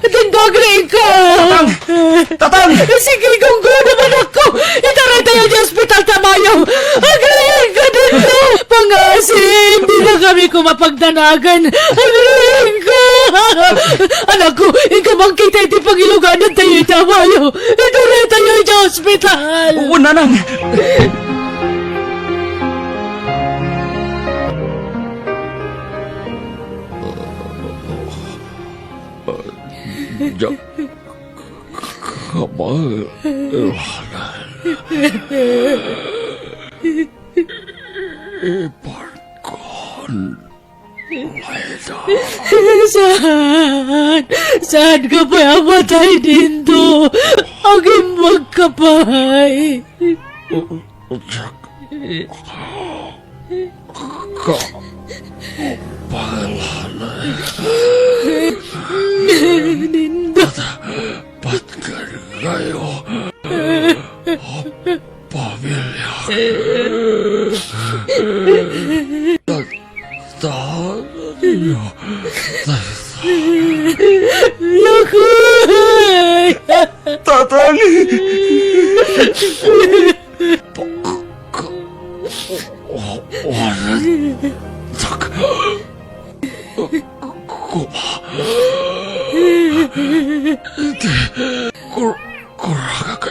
Dindo, agriingko! Tatang! Tatang! Sige, gunggo naman ako! Itaraytayo ti ospital ta mayo! Agriingko, Dindo! Pangasim! Dina kami koma pagdanagan! Agriingko! Anakko, inka makita iti pangiluganantayo ita mayo! Itaraytayo ti ospital! Oo, Nanang! Diak kabaelan. Ipankon. Laida. Saan? Saanka pay a matay, Dindo? Agimbagka pay. Diak ka-, kabaelan. Dindo. Pat-, patgan kayo. Pamilya. Tat-, tat-, Naku! Tatang! Pagka-, o-, oras. Tak-, kuma. Iti kur-, kuragak.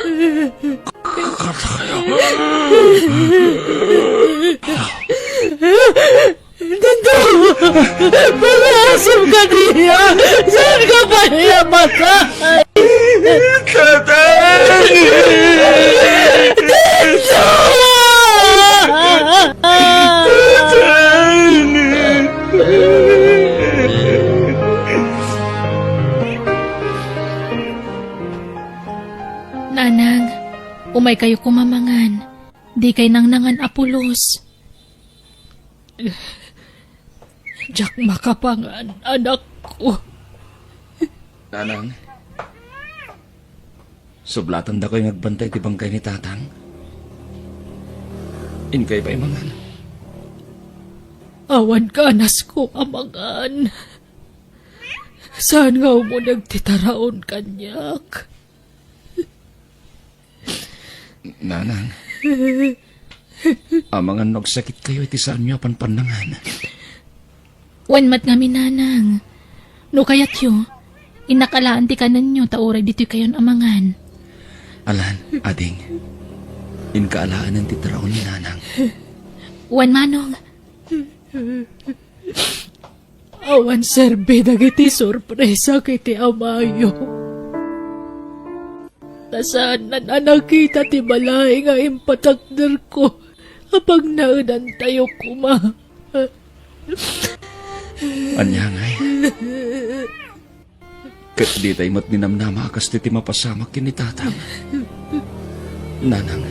Kadakayo. Dindo! Pangasim ka diya! Saanka pay a matay? Tatang! Dindo! Tatang! Nanang, umaykayo koma mangan. Dikay nangnangan a pulos. Diak makapangan, anakko. Nanang, sublatandakoy nga agbantay ti bangkay ni Tatang. Inkayo pay mangan. Awan kanasko a mangan. Saan nga umuneg ti taraon kaniak? Nanang, amangan no agsakitkayo iti saanyo a panpannangan. Wen met ngamin, Nanang. No kayatyo, innak alaen ti kanenyo ta uray ditoykayon a mangan. Alan, ading. Inka alaenen ti taraon ni Nanang. Wen, Manong. Awan serbi dagiti sorpresak iti amayo. Ta saannan a nakita ti balay nga impatakderko a pagnaedantayo koma. Ania ngay? Ket ditay met ninamnama a kas ti mapasamak ken ni Tatang. Nanang,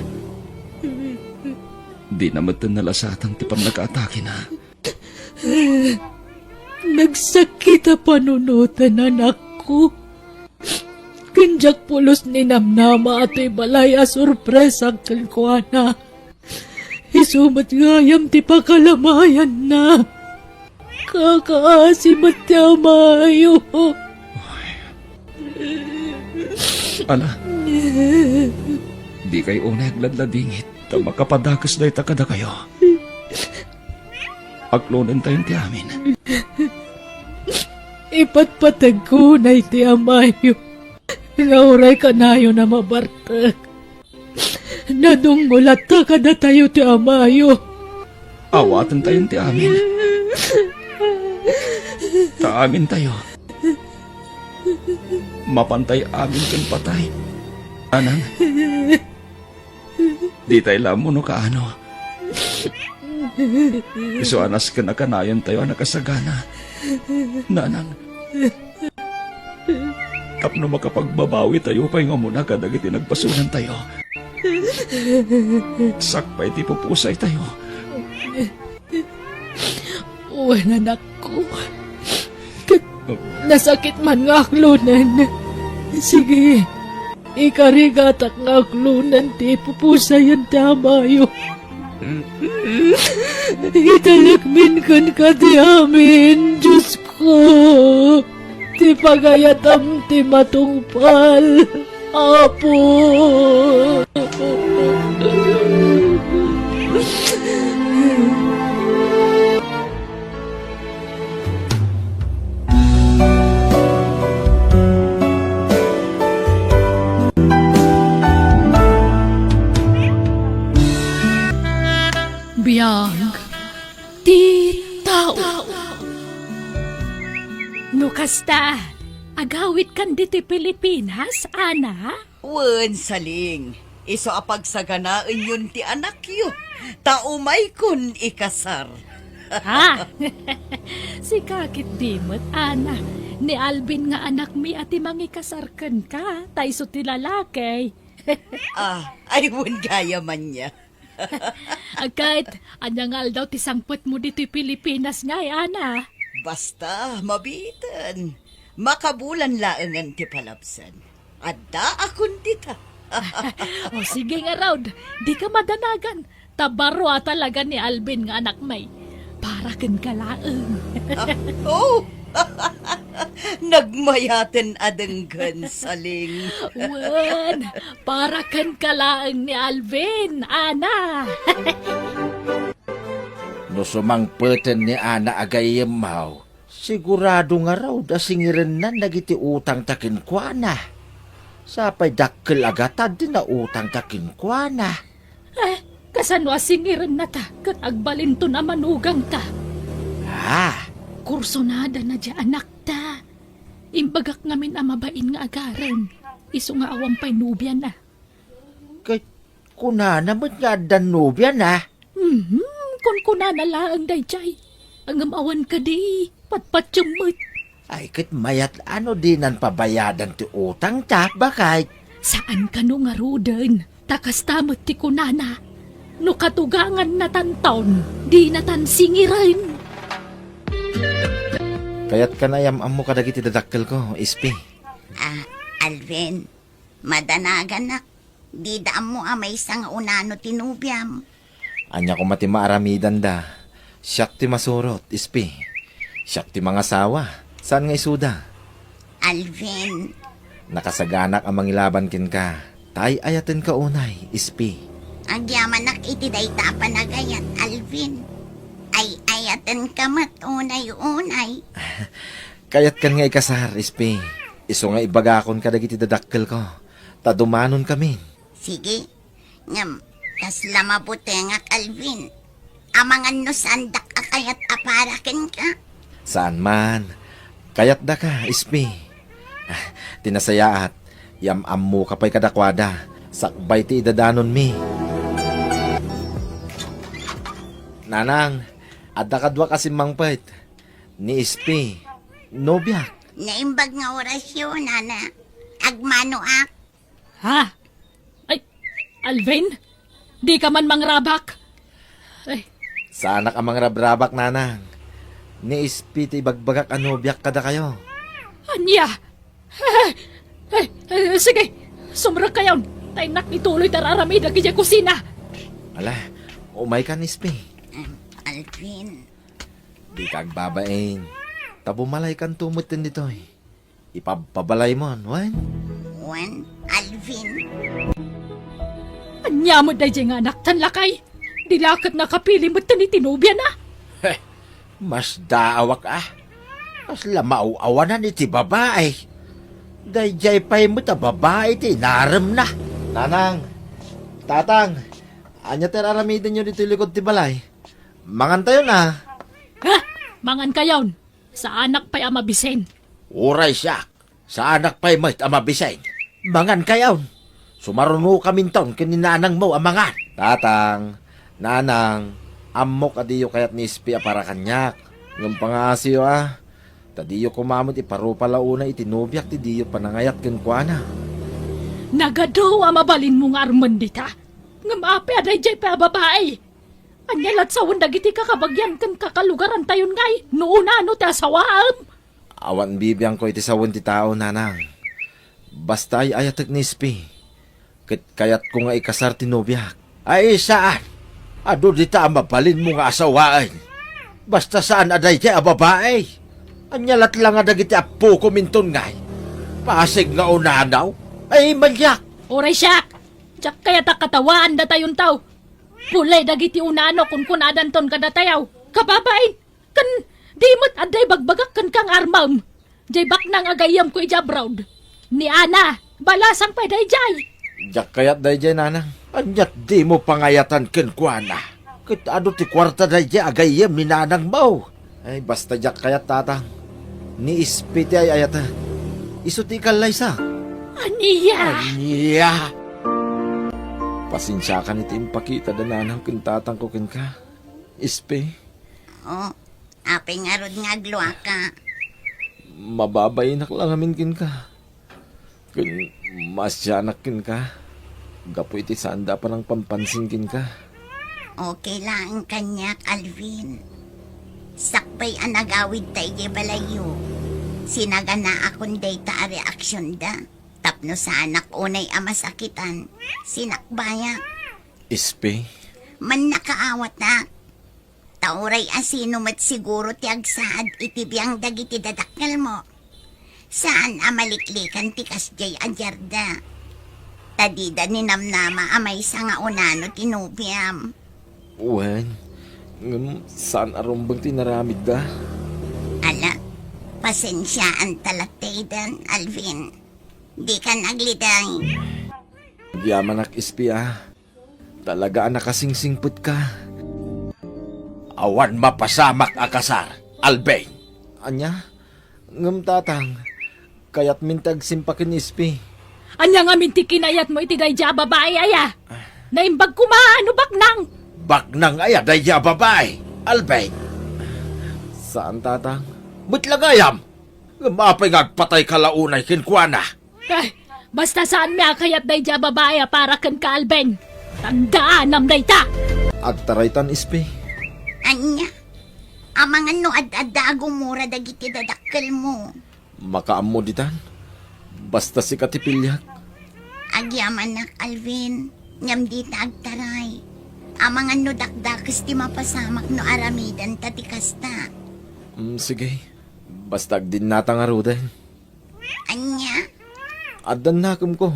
dina metten nalasatan ti pannakaatakena. Nagsakit a panunoten, anakko. Ken diak pulos ninamnama a toy balay a sorpresak kenkuana. Isu met gayam ti pakalamayanna. Kakaasi met ti amayo. Ala, dikay unay agladladingit ta makapadakes dayta kadakayo. Aklonentayon ti amin. Ipatpategko unay ti amayo nga uray kanayon a mabartek. Nadungngol latta kadatayo ti amayo. Awatentayon ti amin. Ta amintayo, mapantay amin ken patay. Nanang, ditay la ammo no kaano. Isu a nasken a kanayontayo a nakasagana. Nanang, tapno makapagbabawitayo pay nga umuna kadagiti nagbasolantayo. Sakbay ti pupusaytayo. Wen, anakko. Ket nasakit man nga aklonen. Sige, ikarigatak nga aklonen ti pupusayan ti amayo. Italekmin kenka ti amin, Diosko, ti pagayatam ti matungpal, Apo. Biag ti tao. No kasta, agawidkan ditoy Pilipinas, Ana? Wen, Saling. Isu a pagsaganaenyon ti anakyo, ta umaykon ikasar. Ha? Sika ketdi met, Ana. Ni Alvin nga anakmi a ti mangikasar kenka, ta isu ti lalaki. Ah, ay, wen gayam ania. Ket, ania nga aldaw ti sangpetmo ditoy Pilipinas ngay, Ana? Basta, mabiiten. Makabulan laengen ti palabsen. Addaakon dita. O, sige ngarud, dika madanagan. Ta baro a talaga ni Alvin nga anakmi. Para kenka laeng. Ah, oh! Nagmayaten a denggen, Saling. Wen, para kenka laeng ni Alvin, Ana. No sumangpeten ni Ana a gayyemmo, sigurado ngarud a singirennan dagiti utangta kenkuana. Sapay dakkel a gatad ti nautangta kenkuana. Eh, kasano a singirennata ket agbalinton a manugangta? Ah! Kursunadana diay anakta. Imbagak ngamin a mabain nga agarem, isu nga awan pay nobiana. Ket kunana met nga addan nobiana? Mhm, kunkunana laeng daydiay. Ngem awan kadi, patpatiem met. Ay, ket mayat a no dinan pabayadan ti utangta, baket. Saan kano ngaruden, ta kasta met ti kunana. No katugangannatanton, dinatan singiren. Kayatkan a iyam-ammo kadagiti dadakkelko, Ispi. Ah, Alvin, madanaganak. Dida ammo a maysa nga unano ti nobiam. Ania koma ti maaramidanda? Siak ti masurot, Ispi. Siak ti mangasawa. Saan nga isuda? Alvin. Nakasaganak a mangilaban kenka. Ta ay-ayatenka unay, Ispi. Agyamanak iti dayta a panagayat, Alvin. Ay-ayatenka met unay-unay. Kayatkan nga ikasar, Ispi. Isu nga ibagakon kadagiti dadakkelko. Ta dumanonkamin. Sige. Ngem, kasla mabutengak, Alvin. Amangan no saandak a kayat a para kenka. Saan man. Kayatdaka, Ispi. Ah, ti nasayaat, iyam-ammoka pay kadakuada, sakbay ti idadanonmi. Nanang, adda kaduak a simmangpet. Ni Ispi, nobiak. Naimbag nga orasyo, nana. Agmanoak. Ha? Ay, Alvin? Dika man mangrabak? Ay. Saanak a mangrabrabak, nanang. Ni Ispi ti ibagbagak a nobiak kadakayo. Ania? Ay, ay, ay, sige, sumrekkayon. Ta innak ituloy ti ar-aramidek idiay kusina. Ala, umaykan, Ispi. Em, Alvin. Dika agbabain. Ta bumalaykanto metten ditoy. Ipabpabalaymon, wen? Wen, Alvin. Ania met daydiay nga anaktan, lakay? Di la ket nakapili metten iti nobiana? Heh, Masdaawak a. Kasla maaw-awanan iti babai. Daydiay pay met a babai ti inaremna. Nanang, tatang, ania ti ar-aramidenyo ditoy likod ti balay? Mangantayon a. Ha? Mangankayon? Saanak pay a mabisen. Uray siak, saanak pay met a mabisen. Mangankayon. Sumarunokaminton ken ni nanangmo a mangan. Tatang, nanang, ammok a diyo kayat ni Espi a para kaniak. Ngem pangaasiyo a, ta diyo koma met iparupa la unay iti nobiak ti diyo panangayat kenkuana. Nagadu a mabalinmo nga armen dita. Ngem apay a daydiay pay a babai? Ania lat sawen dagiti kakabagian ken kakalugarantayon ngay no unano ti asawaem? Awan bibiangko iti sawen ti tao, nanang. Basta ay-ayatek ni Espi, ket kayatko nga ikasar ti nobiak. Ay, saan? Adu dita a mabalinmo nga asawaen. Basta saan a daydiay a babai. Ania lat la nga dagiti appokominton ngay? Pasig nga unano? Ay, maniak! Uray siak! Diak kayat a katawaan datayonto. Pulay dagiti unano kunkunadanton kadatayo. Kababain, ken di met adda ibagbagak kenka nga armem. Diay baknang a gayyemko idiay abroad. Ni Ana, balasang pay daydiay. Diak kayat daydiay, nanang. Aniat dimo pangayatan kenkuana? Ket adu ti kuarta daydiay a gayyem ni nanangmo. Ay, basta diak kayat, tatang. Ni Espi ti ay-ayaten. Isu ti ikallaysa. Ania? Ania? Pasensiakan iti impakita da nanang ken tatangko kenka. Espi? Oh, apay ngarud nga agluaka? Mababainak la ngamin kenka. Ken maasianak kenka. Gapu iti saanda a panangpampansin kenka. Okay laeng kaniak, Alvin. Sakbay a nagawidta idiay balayyo, sinaganaakon dayta a reaksionda. Tapno saanak unay a masakitan, sinakbayak. Espi? Mannakaawat a. Ta uray asino met siguro ti agsaad iti biang dagiti dadakkelmo. Saan a maliklikan ti kasdiay a diarda. Ta dida ninamnama a maysa nga unano ti nobiam. Wen, ngem saan a rumbeng ti inaramidda. Ala, pasensiaanta latta iden, Alvin. Dikan agliday. Agyamanak, Espi a. Talaga a nakasingsingpetka. Awan mapasamak a kasar, Alvin. Ania? Ngem tatang, kayatmin ti agsimpa ken Espi. Ania ngamin ti kinayatmo iti daydiay a babai aya? Naimbag koma no baknang. Baknang aya daydiay a babai, Alvin? Saan, tatang. Met la gayam. Ngem apay nga agpatayka la unay kenkuana? Ay, basta saanmi a kayat daydiay a babai a para kenka, Alvin. Tandaanam dayta! Agtaraytan, Espi. Ania? Amangan no ad-adda a gumura dagiti dadakkelmo. Makaammo ditan. Basta sika ti piliak. Agyamanak, Alvin. Ngem dita agtaray. Amangan no dakdakes ti mapasamak no aramidenta ti kasta. Mm, sige. Basta agdinnata ngaruden. Ania? Addan nakemko.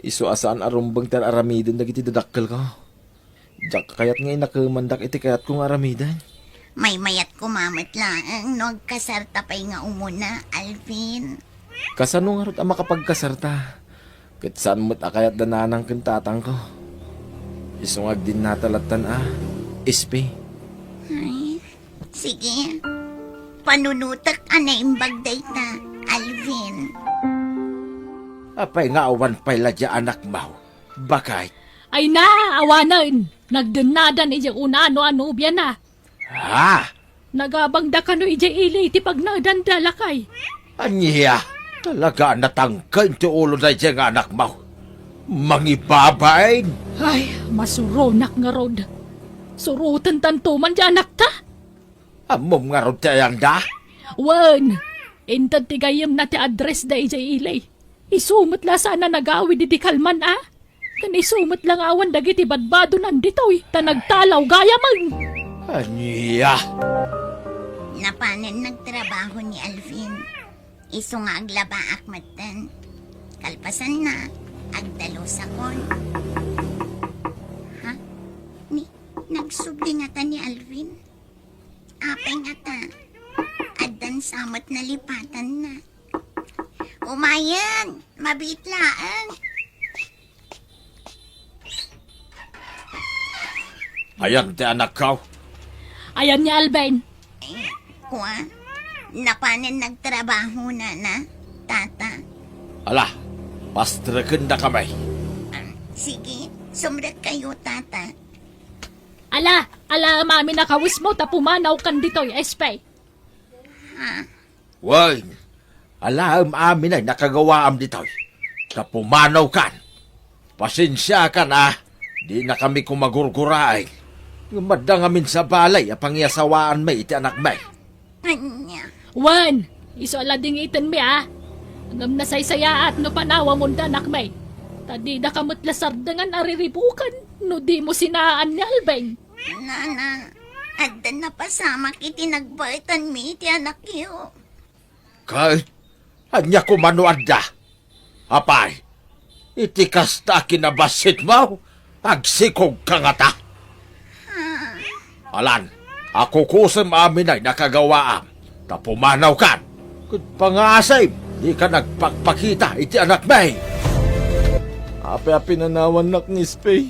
Isu a saan a rumbeng ti ar-aramiden dagiti dadakkelko. Diak kayat nga inakemandak iti kayatko nga aramiden. Maymayat koma met laeng no agkasarta pay nga umuna, Alvin. Kasano ngarud a makapagkasarta? Ket saan met a kayat da nanang ken tatangko. Isu nga agdinnata lattan a, Espi. Ay, sige. Panunotek a naimbag dayta, Alvin. Apay nga awan pay la diay anakmo, baket? Ay na, awanen. Nagdennadan idiay unano a nobiana. Ha? Nagabangda kano idiay ili iti pagnaedanda, lakay? Ania? Talaga a natangken ti ulo daydiay nga anakmo. Mangibabain! Ay, masuronak ngarud. Surotentanto man diay anakta? Ammom ngarud ti ayanda? Wen, inted ti gayyemna ti addressda idiay ili. Isu met la saan a nagawid idi kalman a. Ken isu met la nga awan dagiti badbadonan ditoy, ta nagtalaw gayamen. Ania? Napanen nagtrabaho ni Alvin. Isu nga aglabaak metten. Kalpasanna, agdalusakon. Ha? Ni, nagsubli ngata ni Alvin? Apay ngata, addan sa met nalipatanna. Umayen, mabiit laeng. Ayan ti anakko. Ayan ni Alvin. Eh, kua, napanen nagtrabaho, nana, tata. Ala, pastrekendakami. Ah, sige, sumrekkayo, tata. Ala, alaem amin a kawesmo ta pumanawkan ditoy, Espe. Ha? Wen, alaem amin a nakagawaam ditoy. Ta pumanawkan. Pasensiakan a, dinakami koma gurguraen. Ngem adda ngamin sa balay a pangiasawaanmi iti anakmi. Ania? Wen, isu a ladingitenmi a. Ngem nasaysayaat no panawamon ti anakmi. Ta didaka met la sardengan a riribuken no dimo sinaan ni Alvin. Nana, adda napasamak iti nagbaetanmi iti anakyo. Ket ania koma no adda? Apay, iti kasta a kinabassitmo, agsikogka ngata? Alan, akukusem amin a nakagawaam, ta pumanawkan. Ket pangaasim, dika nagpakpakita iti anakmi. Apay a pinanawannak ni Espey?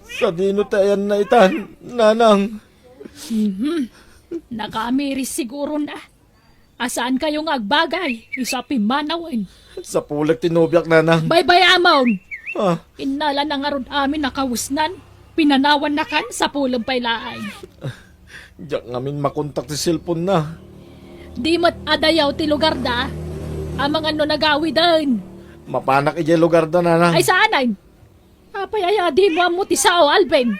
Sadino ti ayanna itan, nanang? Mhm. Nakaamiris siguro na. A saankayo nga agbagay, isu a pimmanawen. Sapulek ti nobiak, nanang. Baybay-amon! Ah. Innala na ngarud amin a kawesnan. Pinanawannakan, sapulem pay laeng. Diak ngamin makontak ti cellphone na. Di met adayaw ti lugarda. Amangan no nagawiden. Mapanak idiay lugarda, nanang. Ay, saanen? Apay aya a dimo ammo ti sao, Alvin?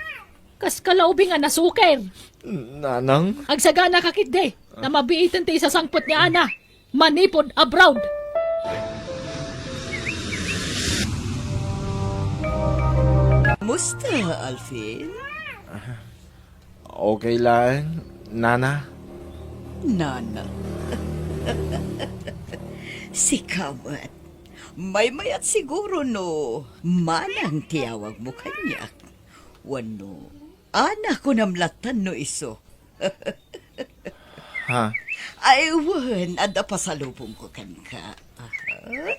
Kas kalaubing a nasuker. Nanang? Agsaganaka ketdi, ta mabiiten ti isasangpet ni Ana manipud abroad. Musta, Alvin? Okay laeng, Nana. Nana. Sika met. Maymayat siguro no manang ti awagmo kaniak. Wenno, Ana, kunam lattan no isu. Ha? Ay, wen, adda pasalubongko kenka. Aha.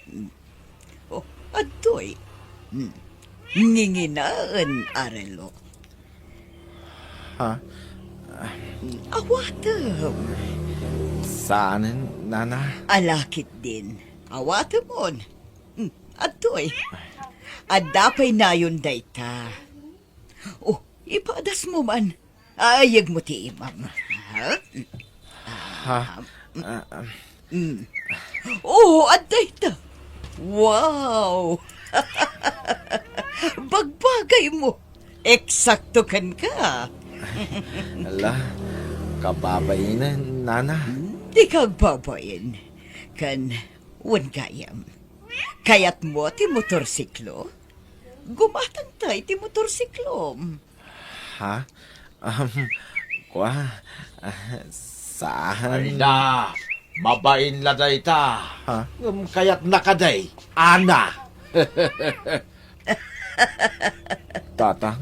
Oh, adtoy. Hmm. Nginginaen a relo. Ha? Hmm, awatem. Saanen, Nana? Ala ketdin. Awatemon. Hmm, adtoy. Adda pay nayon dayta. Oh, ipadasmo man. Ayegmo ti imam. Ha? Ha? Ah, ah. Mm. Oh, adda ita. Wow! Bagbagaymo. Eksakto kenka. Ala, kababainen, Nana. Hmm, dika agbabain. Ken, wen gayam. Kayatmo ti motorsiklo? Gumatangta iti motorsiklom. Ha? Um, kua, ah, saan? Ay na, mabain la dayta. Ha? Ngem kayatna kadi, Ana. Tatang?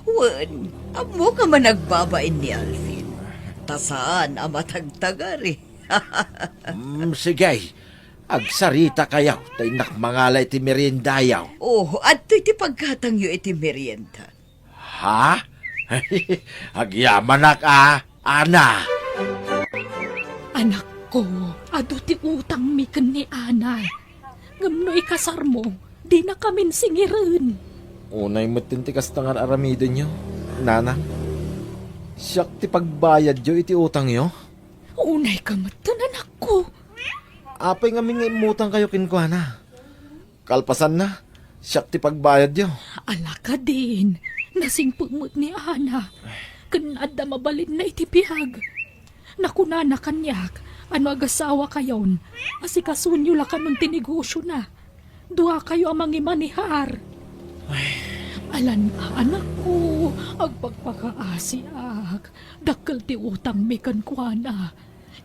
Wen, ammok a managbabain ni Alvin. Ta saan a matagtagari. Mm, sige. Agsaritakayo, ta innak mangala iti meriendayo. Oh, adtoy ti paggatangyo iti merienda. Ha? Agyamanak a, Ana. Anakko, adu ti utangmi ken ni Ana. Ngem no ikasarmo, dinakamin singiren. Unay metten ti kasta nga ar-aramidenyo, Nana. Siak ti pagbayadyo iti utangyo. Unayka metten, anakko. Apay ngamin nga immutangkayo kenkuana? Kalpasanna, siak ti pagbayadyo. Ala kadin, nasingpet met ni Ana. Ken adda mabalinna iti biag. Nakunana kaniak a no agasawakayon, asikasonyo la kanon ti negosiona. Duakayo a mangimanehar. Ay. Alan a, anakko, agpakpakaasiak. Dakkel ti utangmi kenkuana.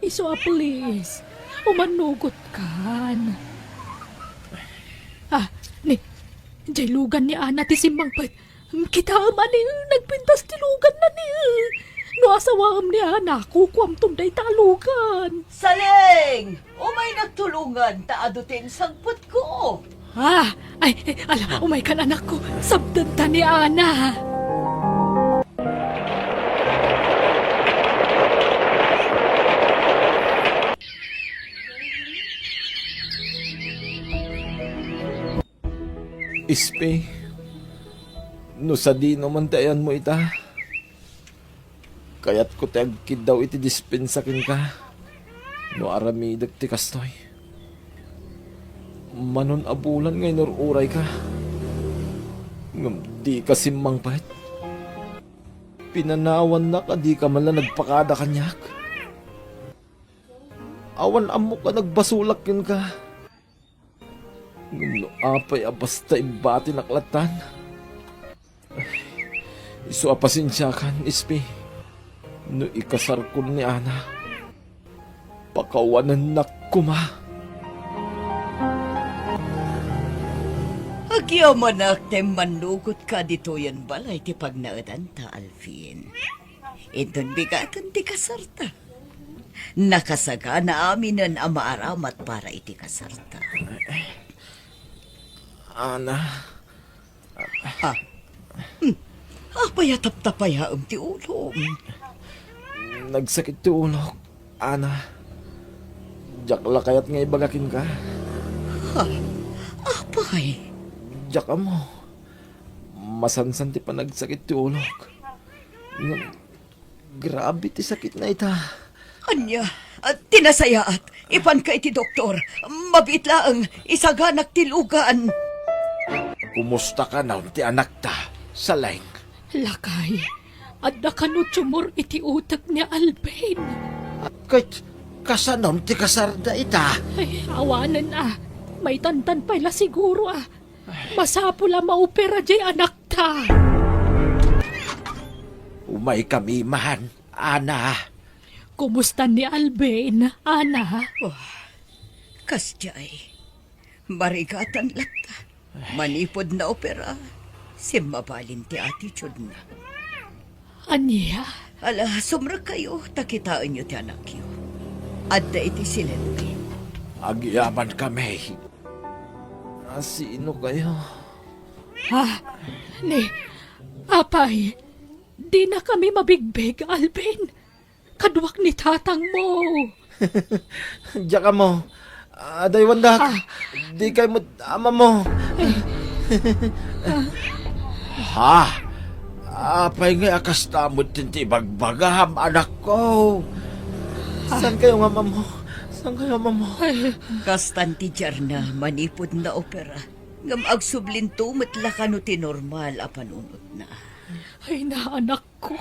Isu a, please, umannugotkan. Ah, ni, jay lugan ni Ana ti simmangpet. Kitaem a ni, nagpintas ti luganna ni. No asawaem ni Ana, kukuamton dayta a lugan. Saleng! Umaynak tulongan ta adu ti insangpetko. Ah, ay, ay, ala, umaykan, anakko. Sabdenta ni Ana. Ispi, no sadino man ti ayanmo ita, kayatko ti agkiddaw iti dispensa kenka no aramidek ti kastoy. Manon a bulan nga inur-urayka, ngem dika simmangpet. Pinanawannak a dika man la nagpakada kaniak. Awan ammok a nagbasolak kenka. Ngem no apay a basta imbatinak lattan, isu a pasensiakan, Ispi, no ikasarkon ni Ana, pakawanennak koma. Agyamanak ta immannugotka ditoyen balay ti pagnaedanta, Alvin. Inton bigaten ti kasarta, nakasagana aminen a maaramat para iti kasarta. Ana. Ha? Hmm. Apay a taptapayaem ti ulom? Nagsakit ti ulok, Ana. Diak la kayat nga ibaga kenka. Ha? Apay? Diak ammo. Masansan ti panagsakit ti ulok. Ngem, grabe ti sakitna ita. Ania, ah, ti nasayaat, ipanka iti doktor. Mabiit laeng, isaganak ti lugan. Kumusta kano ti anakta, Saleng? Lakay, adda kano tumor iti utek ni Alvin. Ket kasano ti kasarda ita? Ay, awanen a. Maitantan pay la siguro a. Masapul a maopera diay anakta. Umaykami man, Ana. Kumusta ni Alvin, Ana? Oh, kasdiay. Marigatan latta. Manipud naopera, simmabalin ti attitude-na. Ania? Ala, sumrekkayo, ta kitaenyo ti anakyo. Adda iti silento. Agyamankami. A, sino kayo? Ha? Ni, apay, dinakami mabigbig, Alvin. Kaduak ni tatangmo. Diak ammo. Adaywandak. Ah. Dikay met amammo. Ha? Apay ngay a kasta met ti ibagbagam, anakko? Ah. Saan kayo nga amammo? Saan kayo amammo? Ay. Kastan ti diarna manipud naopera. Ngem agsublinto met la kano ti normal a panunotna. Ay, naanak ko.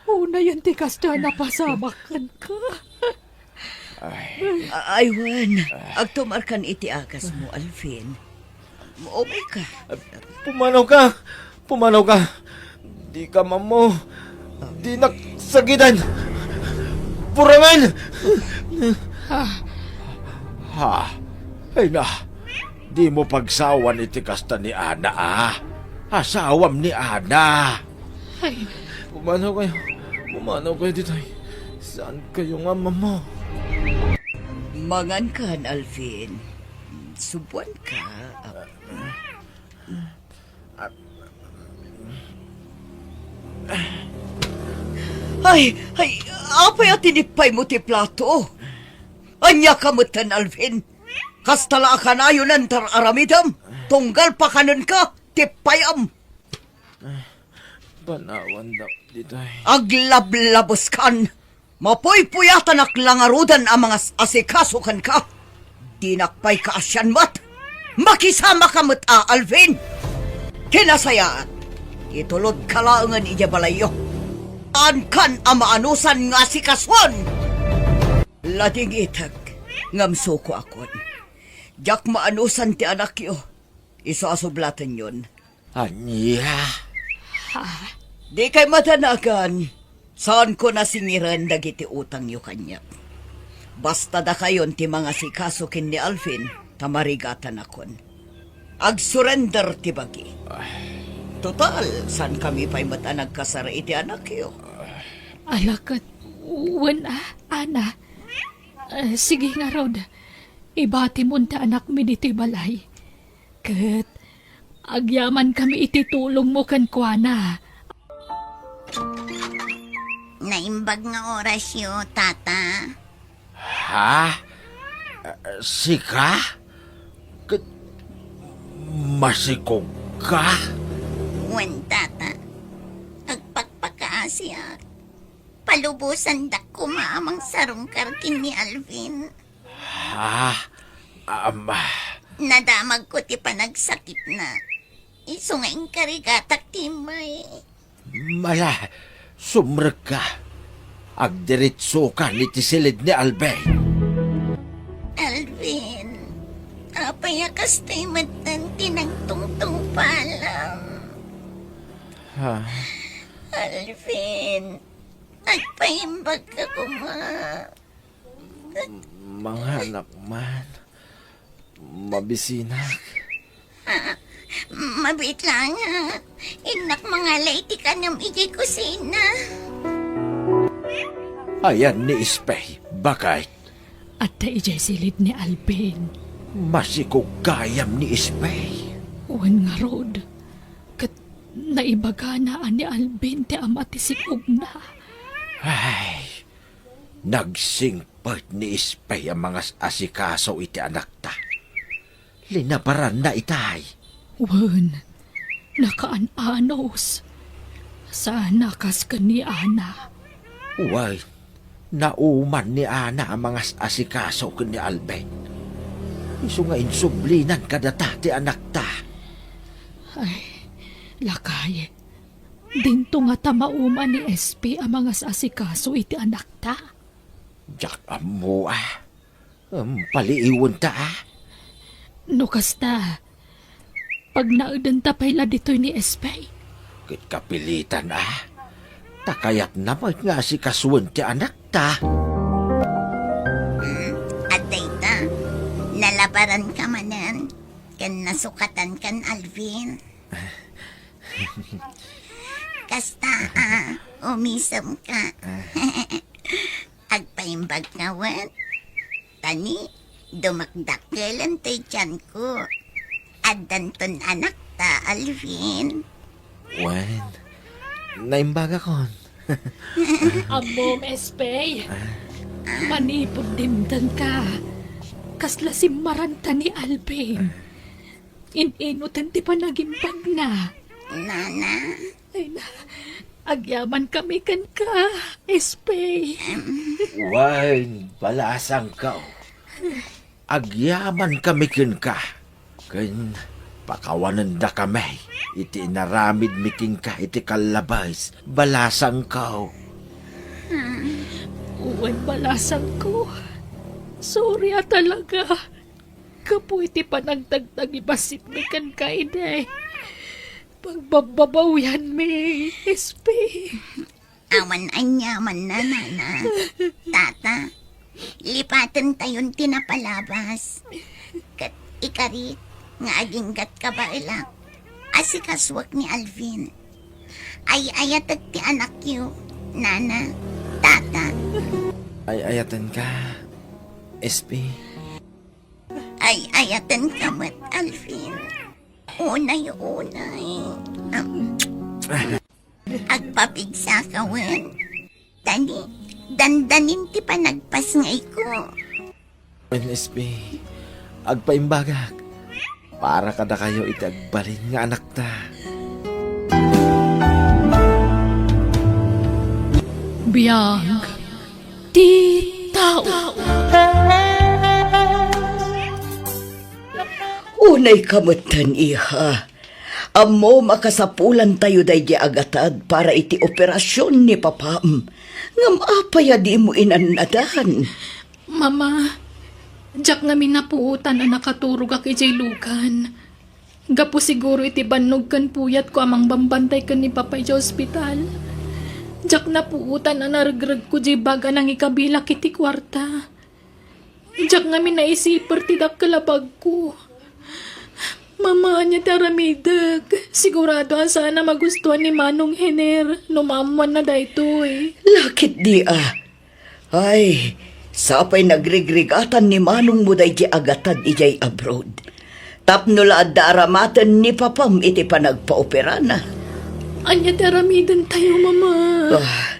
Unayen ti kasta a napasamak kenka. Ay. A-, aywan, agtumarkan iti agasmo, Alvin. Umayka. Pumanawka! Pumanawka! Dika ammo! Dinak sagidan! Burangen! Ha? Ay na, dimo pagsawan iti kasta ni Ana, a. Asawam ni Ana. Ay. Pumanaw kayo. Pumanaw kayo ditoy. Saan kayo nga, Mama? Mangan kan, Alvin. Subuan ka. Ay, ay, apay a tinipaymo ti plato? Ania ka metten, Alvin? Kasta la a kanayon a inter-aramidem, tunggal pakanenka, tippayam. Panawandak ditoy. Aglablabeskan! Mapuypuyatanak la ngaruden a mangas-asikaso kenka. Dinak pay kaasian met. Makisamaka met a, Alvin. Ti nasayaat, itulodka laengen idiay balayyo. Saankan a maanusan nga asikason. Ladingitek, ngem sukoakon. Diak maanusan ti anakyo. Isu a sublatenyon. Ania? Ha? Dikay madanagan. Saanko nasingiren dagiti utangyo kaniak. Basta dakayon ti mangasikaso ken ni Alvin, ta marigatanakon. Agsurrender ti bagi. Total, saankami pay met a nagkasar iti anakyo. Ala ket, wen a, Ana. Eh, sige ngarud, ibatimon ti anakmi ditoy balay. Ket agyamankami iti tulongmo kenkuana. Naimbag nga orasyo, Tata. Ha? Sika? Ket masikog ka? Wen, Tata. Agpakpakaasiak. Palubosandak koma a mangsarungkar ken ni Alvin. Ha? Ama. Nadamagko ti panagsakitna. Isu nga inkarigatak ti immay. Mala, sumrekka. Agdiretsokan iti silid ni Alvin. Alvin, apay a kastoy metten ti nagtungtungpalam? Ha? Alvin, agpaimbagka koma. Manganak man. Mabisinak. Ah, mabiit laeng. Innak mangala iti kanem idiay kusina. Ayan ni Espey, baket? Adda idiay silid ni Alvin. Masikog gayam ni Espey. Wen ngarud, ket naibagana a ni Alvin ti ama ti sikogna. Ay, nagsingpet ni Espey a mangas-asikaso iti anakta. Linabaranna itay. Wen, nakaan-anos. Saan a kas ken ni Ana. Wen, nauman ni Ana a mangas-asikaso ken ni Alvin. Isu nga insublinan kadata ti anakta. Ay, lakay, dinto ngata mauman ni Espey a mangas-asikaso iti anakta. Diak ammo a. Em, paliiwenta a. No kasta, pagnaedenta pay la ditoy ni Espey. Ket kapilitan a. Ta kayatna met nga asikasuen ti anakta. Hmm, adda ita. Nalabaranka manen ken nasukatankan Alvin. Kasta a, umisemka. Agpaimbagka wen? Tani, dumakdakkelen ti tianko. Addanton anakta, Alvin. Wen, naimbagakon. Ammom, Espey. Manipud dimtengka, kasla simmaranta ni Alvin. In-inuten ti panagimbagna. Nana. Ay na, agyamankami kenka, Espey. Wen, balasangko. Agyamankami kenka. Ken pakawanendakami iti inaramidmi kenka iti kallabes, balasangko. Wen, balasangko. Sorry a talaga. Gapu iti panagtagtagibasitmi kenka idi pagbabbabawianmi, Espey. Awan aniamanna, Nana. Tata, lipatentayon ti napalabas. Ket ikarik nga aginggat kabaelak, asikasuek ni Alvin. Ay-ayatek ti anakyo, Nana, Tata. Ay-ayatenka, Espey. Ay-ayatenka met, Alvin. Unay-unay. Am, agpapigsaka wen. Tani, dandanin ti panagpasngayko. Wen, Espey, agpaimbagak. Para kadakayo iti agbalin nga anakta. Biag ti tao. Unayka metten, iha. Ammom a kasapulantayo daydi agatad para iti operasion ni papam. Ngem apay a dimo inannadan? Mama, diak ngamin napuotan a nakaturogak idiay lugan. Gapu siguro iti bannog ken puyatko a mangbambantay ken ni Papa idiay ospital. Diak napuotan a naregregko diay bag a nangikabilak iti kuarta. Diak ngamin naisiper ti dakkel a bagko. Mama, ania ti aramidek? Sigurado a saan a magustuan ni Manong Hiner no maammuanna daytoy. Lakit di a. Ay, sapay nagrigrigatan ni manongmo daydi agatad idiay abroad. Tapno la adda aramaten ni papam iti panagpaoperana. Ania ti aramidentayo, Mama? Ah,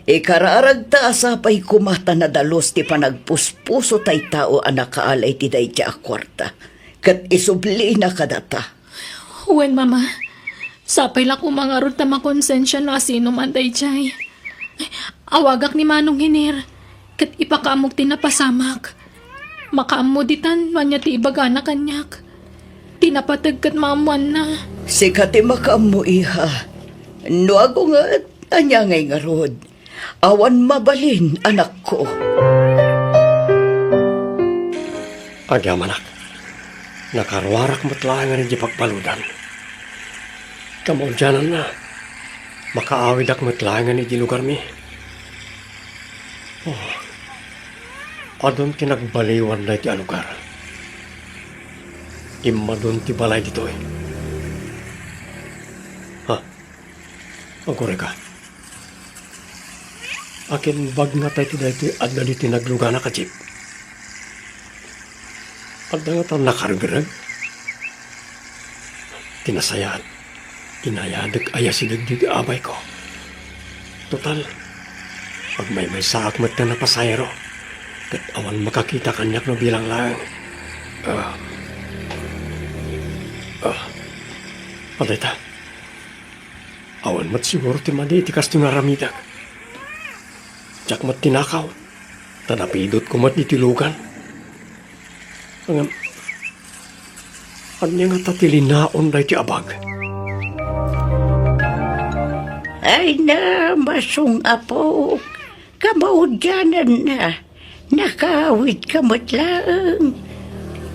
ikararagta a sapay koma ta nadalus ti panagpuspuso tay tao a nakaala iti daydi a kuarta, ket isublina kadata. Wen, Mama. Sapay la koma ngarud ta makonsensia no asino man daydiay. Awagak ni Manong Hiner, ket ipakaammok ti napasamak. Makaammo ditan no ania ti ibagana kaniak. Ti napateg ket maammoanna. Sika ti makaammo, iha. No agunget, ania ngay ngarud? Awan mabalin, anakko. Agyamanak, nakaruarak met laengen idiay pagbaludan. Kamaudiananna, makaawidak met laengen idiay lugarmi. Oh, adun ti nagbaliwan daytoy a lugar. Immadun ti balay ditoy. Ha? Agurayka. Akin bag nga tay ti daytoy adda ditoy nagluganak a jeep. Adda nga ta nakaregreg. Ti nasayaat, inayadek a yasideg ditoy abayko. Total, agmaymaysaak met ta napasahero, ket awan makakita kaniak no bilang laeng. Ah. Ah. Adayta. Awan met siguro ti madi iti kastoy nga aramidek. Diak met tinakaw, ta napidotko met iti lugan. Ngem, ania ngata ti linaon daytoy a bag? Ay na, masong apok, kamaudiananna, nakaawidka met laeng.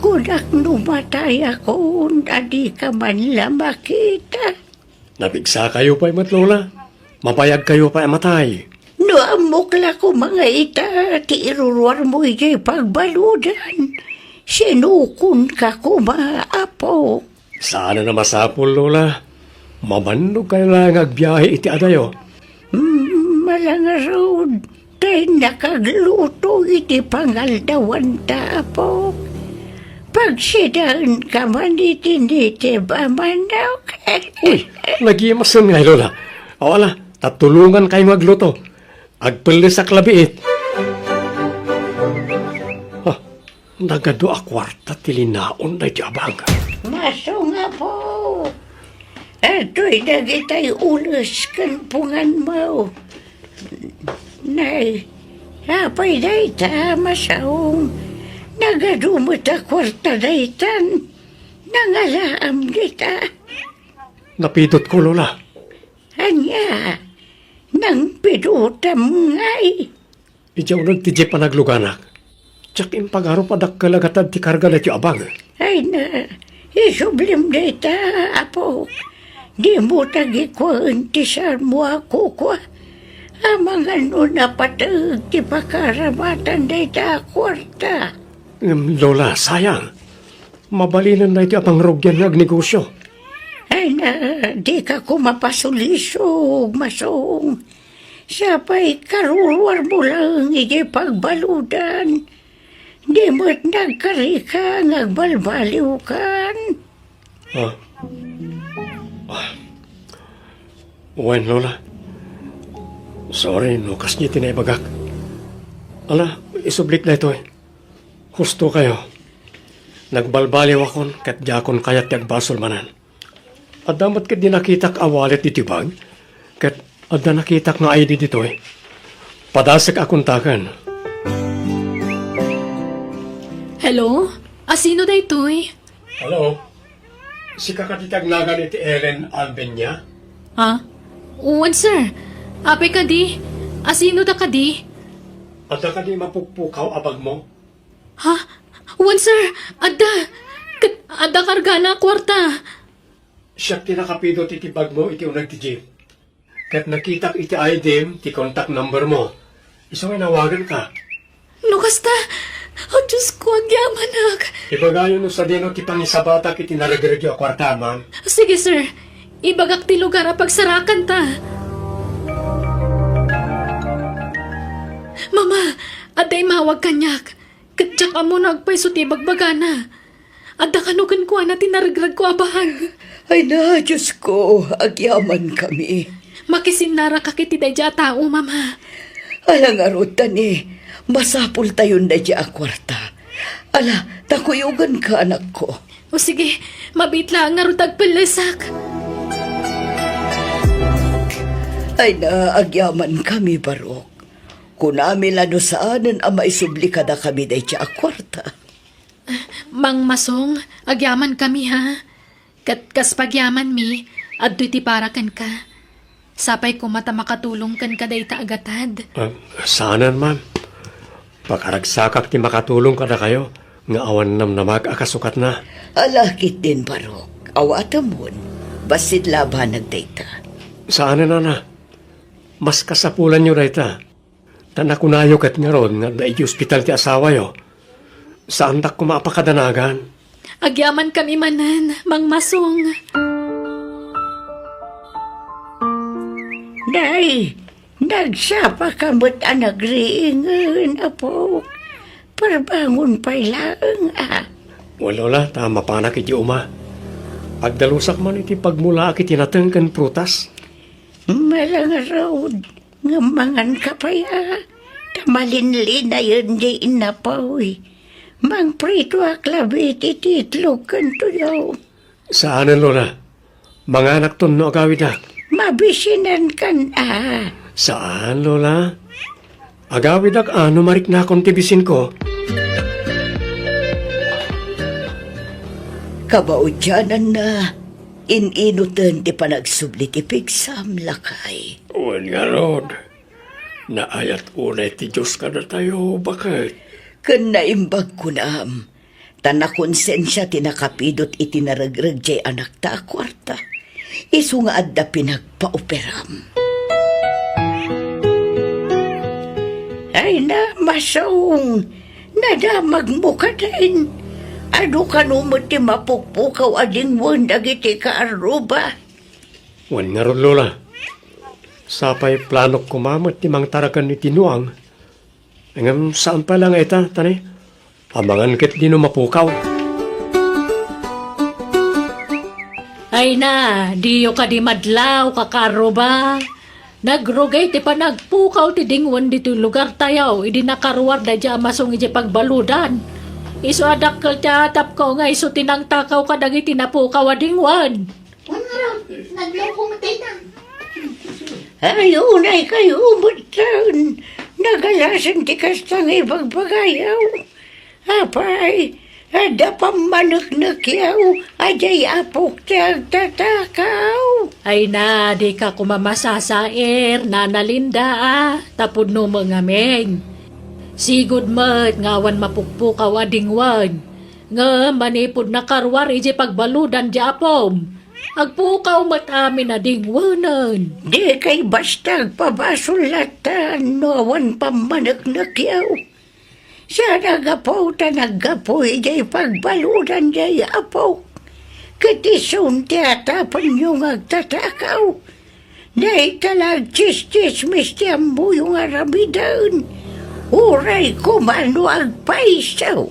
Kunak no matayakon, a dika man la makita. Napigsakayo pay met, Lola. Mabayagkayo pay a matay. No ammok la koma nga ita ti iruruarmo idiay pagbaludan, sinukonka koma, apo. Saan a masapul, Lola. Mabannogkayo la nga agbiahe iti adayo. Mm, malangarud. Tay nakagluto iti pangaldawanta, apo. Pagsidaenka man iti nitib a manok. Uy, nagimasen ngay, Lola. O, ala, ta tulongankayo nga agluto. Agpellesak la biit. Ah, nagadu a kuarta ti linaon daytoy a bag. Masong, apo. Adtoy dagitay ules ken punganmo. Nay, apay dayta, masong? Nagadu met a kuarta daytan. Nangalaam dita. Napidotko, Lola. Ania? Nangpidotam ngay? Idiay uneg ti jeep a nagluganak. Diak impagarup a dakkel a gatad ti karga daytoy a bag. Ay na, isublim dayta, apo. Dimo tagikuaen ti sarmo a kukua. Amangan no napateg ti pakaramatan dayta a kuarta. Ngem, Lola, sayang. Mabalinen daytoy a pangrugian nga agnegosio. Ay na, dika koma pasulisog, masong. Sapay karuruarmo laeng idiay pagbaludan. Di met nagkarika nga agbalbaliwkan. Ah. Ah. Wen, Lola. Sorry no kasdi ti naibagak. Ala, isublik daytoy. Husto kayo. Nagbalbaliwakon ket diakon kayat ti agbasol manen. Adda met ketdi nakitak a wallet iti bag, ket adda nakitak nga I D ditoy. Padasek a kontaken. Hello? Asino daytoy? Hello? Sika kadi ti agnagan iti Ellen Albenia? Ha? Wen, sir. Apay kadi? Asino da kadi? Adda kadi mapukpukaw a bagmo? Ha? Wen, sir. Adda. Ket adda kargana a kuarta. Siak ti nakapidot iti bagmo iti uneg ti jeep. Ket nakitak iti I D-m ti contact number mo. Isu nga inawaganka. No kasta, oh, Diosko, agyamanak. Ibagayo no sadino ti pangisabatak iti naregregyo a kuarta, ma'am. Sige, sir. Ibagak ti lugar a pagsarakanta. Mama, adda imawag kaniak. Ket diak ammo no agpayso ti ibagbagana. Adda kano kenkuana ti naregregko a bag. Ay na, Diosko, agyamankami. Makisinnarakak iti daydiay a tao, Mama. Ala ngarud, Tani, masapultayon daydiay a kuarta. Ala, ta kuyoganka, anakko. O sige, mabiit laeng ngarud ta agpellesak. Ay na, agyamankami, Barok. Kunami la no saanen a maisubli kadakami daydiay a kuarta. Mangmasong, agyamankami, ha? Ket kas pagyamanmi, adtoy ti para kenka. Sapay koma ta makatulong kenka dayta a gatad. Ah, saanen, ma'am. Pakaragsakak ti makatulong kadakayo nga awan namnamag a kasukatna. Ala ketdin, Barok. Awatemon. Bassit la a banag dayta. Saanen, nana. Mas kasapulanyo dayta. Ta nakunayo ket ngarud nga adda iti ospital ti asawayo. Saandak koma a pakadanagan. Agyamankami manen, Mangmasong. Nay, nagsapaka met a nagriingen, apo. Parbangon pay laeng, a. Wen, Lola, ta mapanak iti uma. Agdalusak man iti pagmulaak iti nateng ken prutas. Malangarud. Ngem manganka pay a, ta malinlinayen diay innapoy. Mangpritoak labi iti itlog ken tuyo. Saanen, Lola. Manganakton no agawidak. Mabisinankan a. Saan, Lola. Agawidak a no mariknakon ti bisinko. Kabaudyananna, in-inoten ti panagsubli ti pigsam, lakay. Wen ngarud, naayat unay ti Dios kadatayo, baket. Ken naimbag kunam, ta nakonsensia ti nakapidot iti naregreg diay anakta a kuarta, isu nga adda pinagpaoperam. Ay na, Masong, nadamagmo kadin. Adu kano met ti mapukpukaw a dingwen dagiti kaarruba? Wen ngarud, Lola. Sapay planok koma met ti mangtaraken iti nuang. Ngem saan pay la nga ita, Tani. Amangan ketdi no mapukaw. Ay na, diyo kadi madlaw, kakaarruba. Nagrugay ti panagpukaw ti dingwen ditoy lugartayo idi nakaruar daydiay a Masong idiay pagbaludan. Isu a dakkel ti atapko nga isu ti nangtakaw kadagiti napukaw a dingwen. Wen ngarud, nagloko met dayta. Ay, unaykayo metten. Nagalasen ti kasta nga ibagbagayo. Apay, adda pammaneknekyo a diay apok ti agtatakaw. Ay na, dika koma masasair, Nana Linda, a, ta pudno met ngamin. Sigud met nga awan mapukpukaw a dingwen. Ngem manipud nakaruar idiay pagbaludan ti apom, agpukaw met amin a dingwenen. Dikay basta agpabasol latta no awan pammaneknekyo. Saan a gapu ta naggapu idiay pagbaludan diay apok. Ket isun ti atapenyo nga agtatakaw. Dayta la agtsistsismis ti ammoyo nga aramiden. Uray koma no agpayso.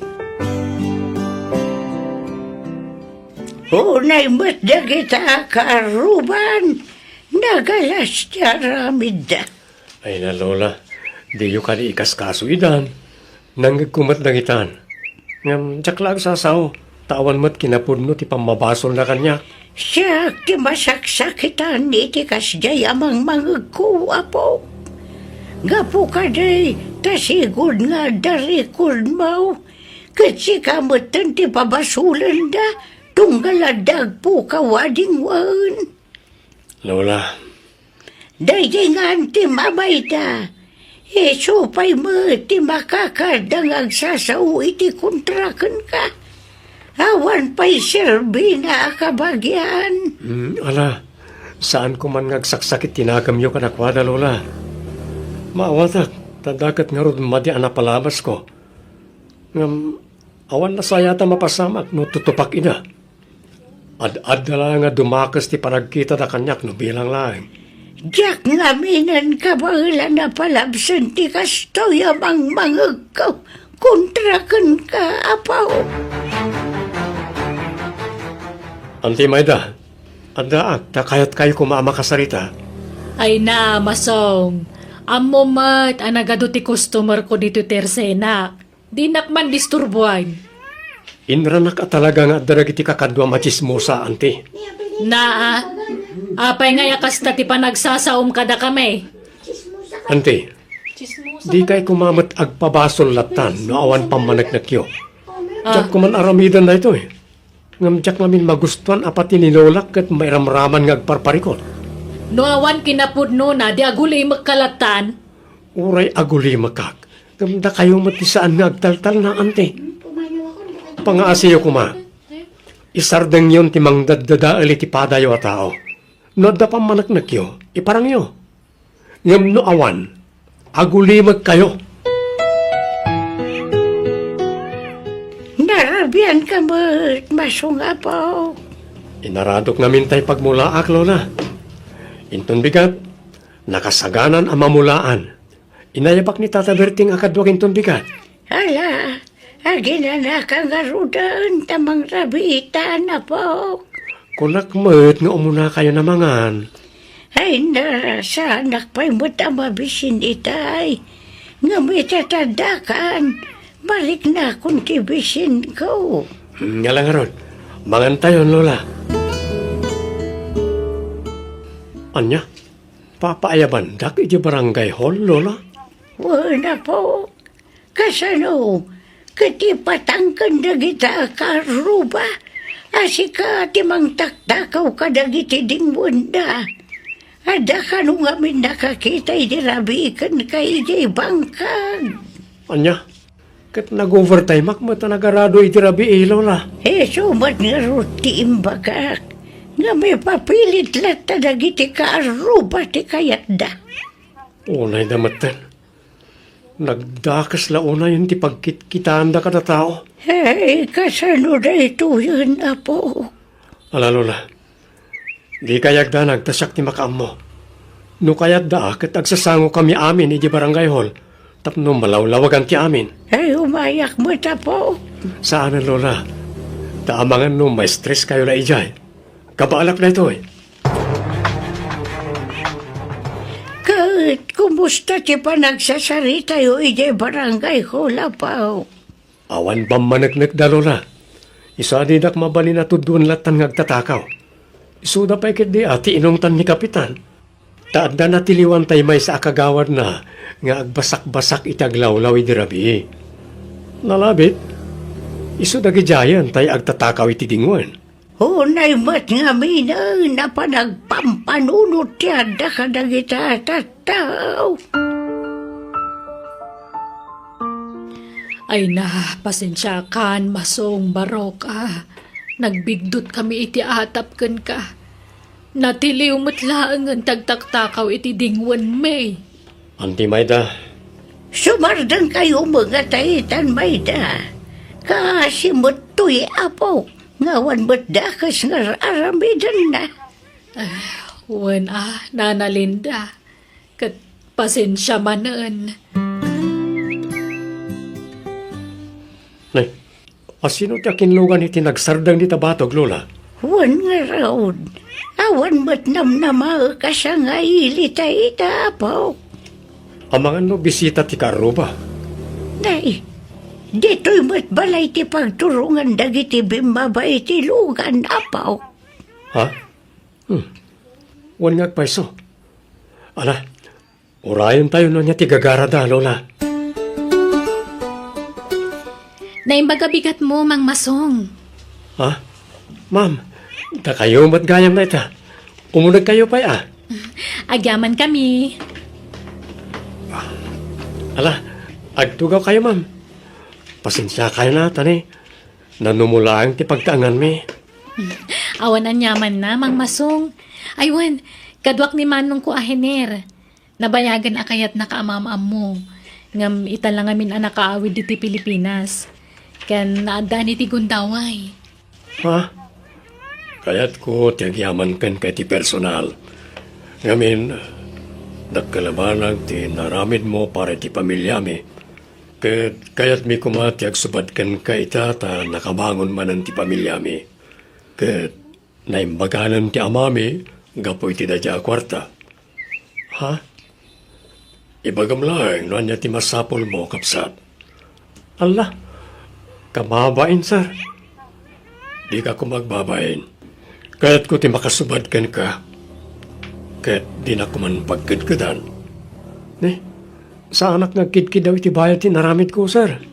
Unay met dagita a kaarruban, nagalas ti aramidda. Ay na, Lola, diyo kadi ikaskaso idan. Nangngegko met dagitan. Ngem diak la agsasao, ta awan met kinapudno ti pammabasolna kaniak. Siak ti masaksakitan iti kasdiay a mangmangegko, Apo. Gapu kadi ta sigud nga adda rikudmo, ket sika metten ti pabasolenda, tunggal adda agpukaw a dingwen. Lola. Daydi ngan ti mamayda. Isu pay met ti makakadda nga agsasao iti kontra kenka. Awan pay serbina a kabagian. Hmm, ala, saanko man nga agsaksakit ti nagemyo kadakuada, Lola. Maawatak, ta daket ngarud madi a napalabasko. Ngem awan nasayaat a mapasamak no tutupak ida. Ad-adda laeng a dumakes ti panagkitada kaniak no bilang laeng. Diak ngamin kabaelan a palabsen ti kastoy a mangmangegko kontra kenka, Apo. Anti Mayda, addaak ta kayatkayo koma a makasarita. Ay na, Masong. Ammo met a nagadu ti customer ko ditoy tersenak. Dinak man disturbuan. Inranak a talaga nga adda dagiti kakaduam a tsismosa, anti. Naa, apay ngay a kasta ti panagsasaom kadakami? Anti, dikay koma met agpabasol lattan no awan pammaneknekyo. Ah. Diak koman aramiden daytoy. Ngem diak ngamin magustuan a pati ni Lolak ket mairamraman nga agparparikut. No awan kinapudnona, di agulimekka lattan? Uray agulimekak, ngem dakayo met ti saan nga agtaltalna, anti. Pangaasiyo koma, isardengyon ti mangdaddadael iti padayo a tao. No adda pammaneknekyo, iparangyo. Ngem no awan, agulimekkayo. Narabianka met, Masong Apo. Inaradok ngamin tay pagmulaak, Lola. Inton bigat, nakasaganan a mamulaan. Inayabak ni Tata Berting a kaduak inton bigat. Ala, aginanaka ngaruden ta mangrabiitan, Apo. Kunak met nga umunakayon a mangan. Ay, na, saanak pay met a mabisin itay. Ngem ita ta addakan, mariknakon ti bisinko. Hmm, ngala ngarud, mangantayon, Lola. Ania? Papaayabandak iti barangay hall, Lola? Wen, Apo. Kasano? Ket ipatangken dagita a kaarruba a sika ti mangtaktakaw kadagiti dingwenda. Adda kano ngamin nakakita idi rabii kenka idiay bangkag? Ania? Ket nag-overtimeak met a nagarado iti rabii, Lola. Isu met ngarud ti imbagak, nga mapapilit latta dagiti kaarruba ti kayatda. Unayda metten. Nagdakes la unayen ti pagkitkitaanda kada tao. Hey, kasano daytoyen, Apo? Ala, Lola, dikay agdanag ta siak ti makaammo. No kayatda a, ket agsasangokami amin iti barangay hall tapno malawlawagan ti amin. Ay, umayak met, Apo. Saanen, Lola. Ta amangan no ma-stress kayo la idiay. Kabaalak daytoy. Ket kumusta ti panagsasaritayo idiay barangay hall, Apo? Awan pammaneknekda, Lola. Isu a didak mabalin a tuddoen lattan nga agtatakaw. Isuda pay ketdi a ti inungtan ni Kapitan. Ta adda natiliwan tay maysa a kagawadna nga agbasakbasak iti aglawlaw idi rabii. Nalabit, isu dagidiayen tay agtatakaw iti dingwen. Unay met ngaminen a panagpampanunot ti adda kadagita a tattao. Ay na, pasensiakan, Masong Barok, a. Nagbigdut kami iti atap kenka. Natiliw met laengen ti agtaktakaw iti dingwenmi. Anti Mayda. Sumardengkayo met nga taitan, Mayda. Kaasi met toy, Apo, nga awan met dakes nga ar-aramidenna. Ah, wen a, Nana Linda. Ket pasensia manen. Nay, asino ti akinlugan iti nagsardeng dita batog, Lola? Wen ngarud, awan met namnamaek a sangaili ta ita, Apo. Amangan no bisita ti kaarruba? Nay, ditoy met balay ti pagturongan dagiti bimmaba iti lugan, Apo. Ha? Hmm. Wen nga agpayso. Ala, urayentayo no ania ti gagarada, Lola. Naimbag a bigatmo, Mang Masong. Ha? Ma'am, dakayo met gayam dayta. Umunegkayo pay a. Agyamankami. Ala, agtugawkayo, ma'am. Pasensiakayo na, ta ni, nanumo laeng ti pagtaenganmi. Awan aniamanna, Mang Masong. Ay wen, kaduak ni manongko a Hener. Nabayagen a kayatnaka a maam-ammo. Ngem ita la ngamin a nakaawid ditoy Pilipinas. ken naaddan iti gundaway. Ha? Kayatko ti agyaman kenka iti personal. Ngamin, dakkel a banag ti naramidmo para iti pamiliami. Ket kayatmi koma ti agsubad kenka ita ta nakabangon manen ti pamiliami. Ket naimbaganen ti amami gapu iti dayta a kuarta. Ha? Ibagam laeng no ania ti masapulmo, kabsat. Alla, kababain, sir. Dika koma agbabain. Kayatko ti makasubad kenka. Ket dinak koma pagkedkedan. Ni, saanak nga agkidkidaw iti bayad ti inaramidko, sir.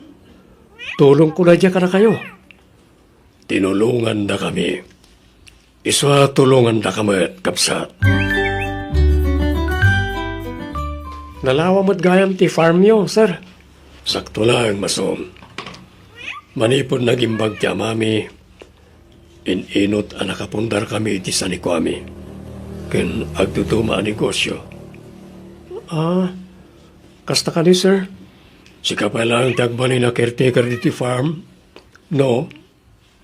Tulongko daydiay kadakayo. Tinulongandakami. Isu a tulongandaka met, kabsat. Nalawa met gayam ti farmyo, sir. Sakto laeng, Masong. Manipud nagimbag ti amami, in-inut a nakapundarkami iti sanikuami ken agduduma a negosio. Ah, kasta kadi, sir? Sika pay laeng ti agbalin a caretaker diti farm, no?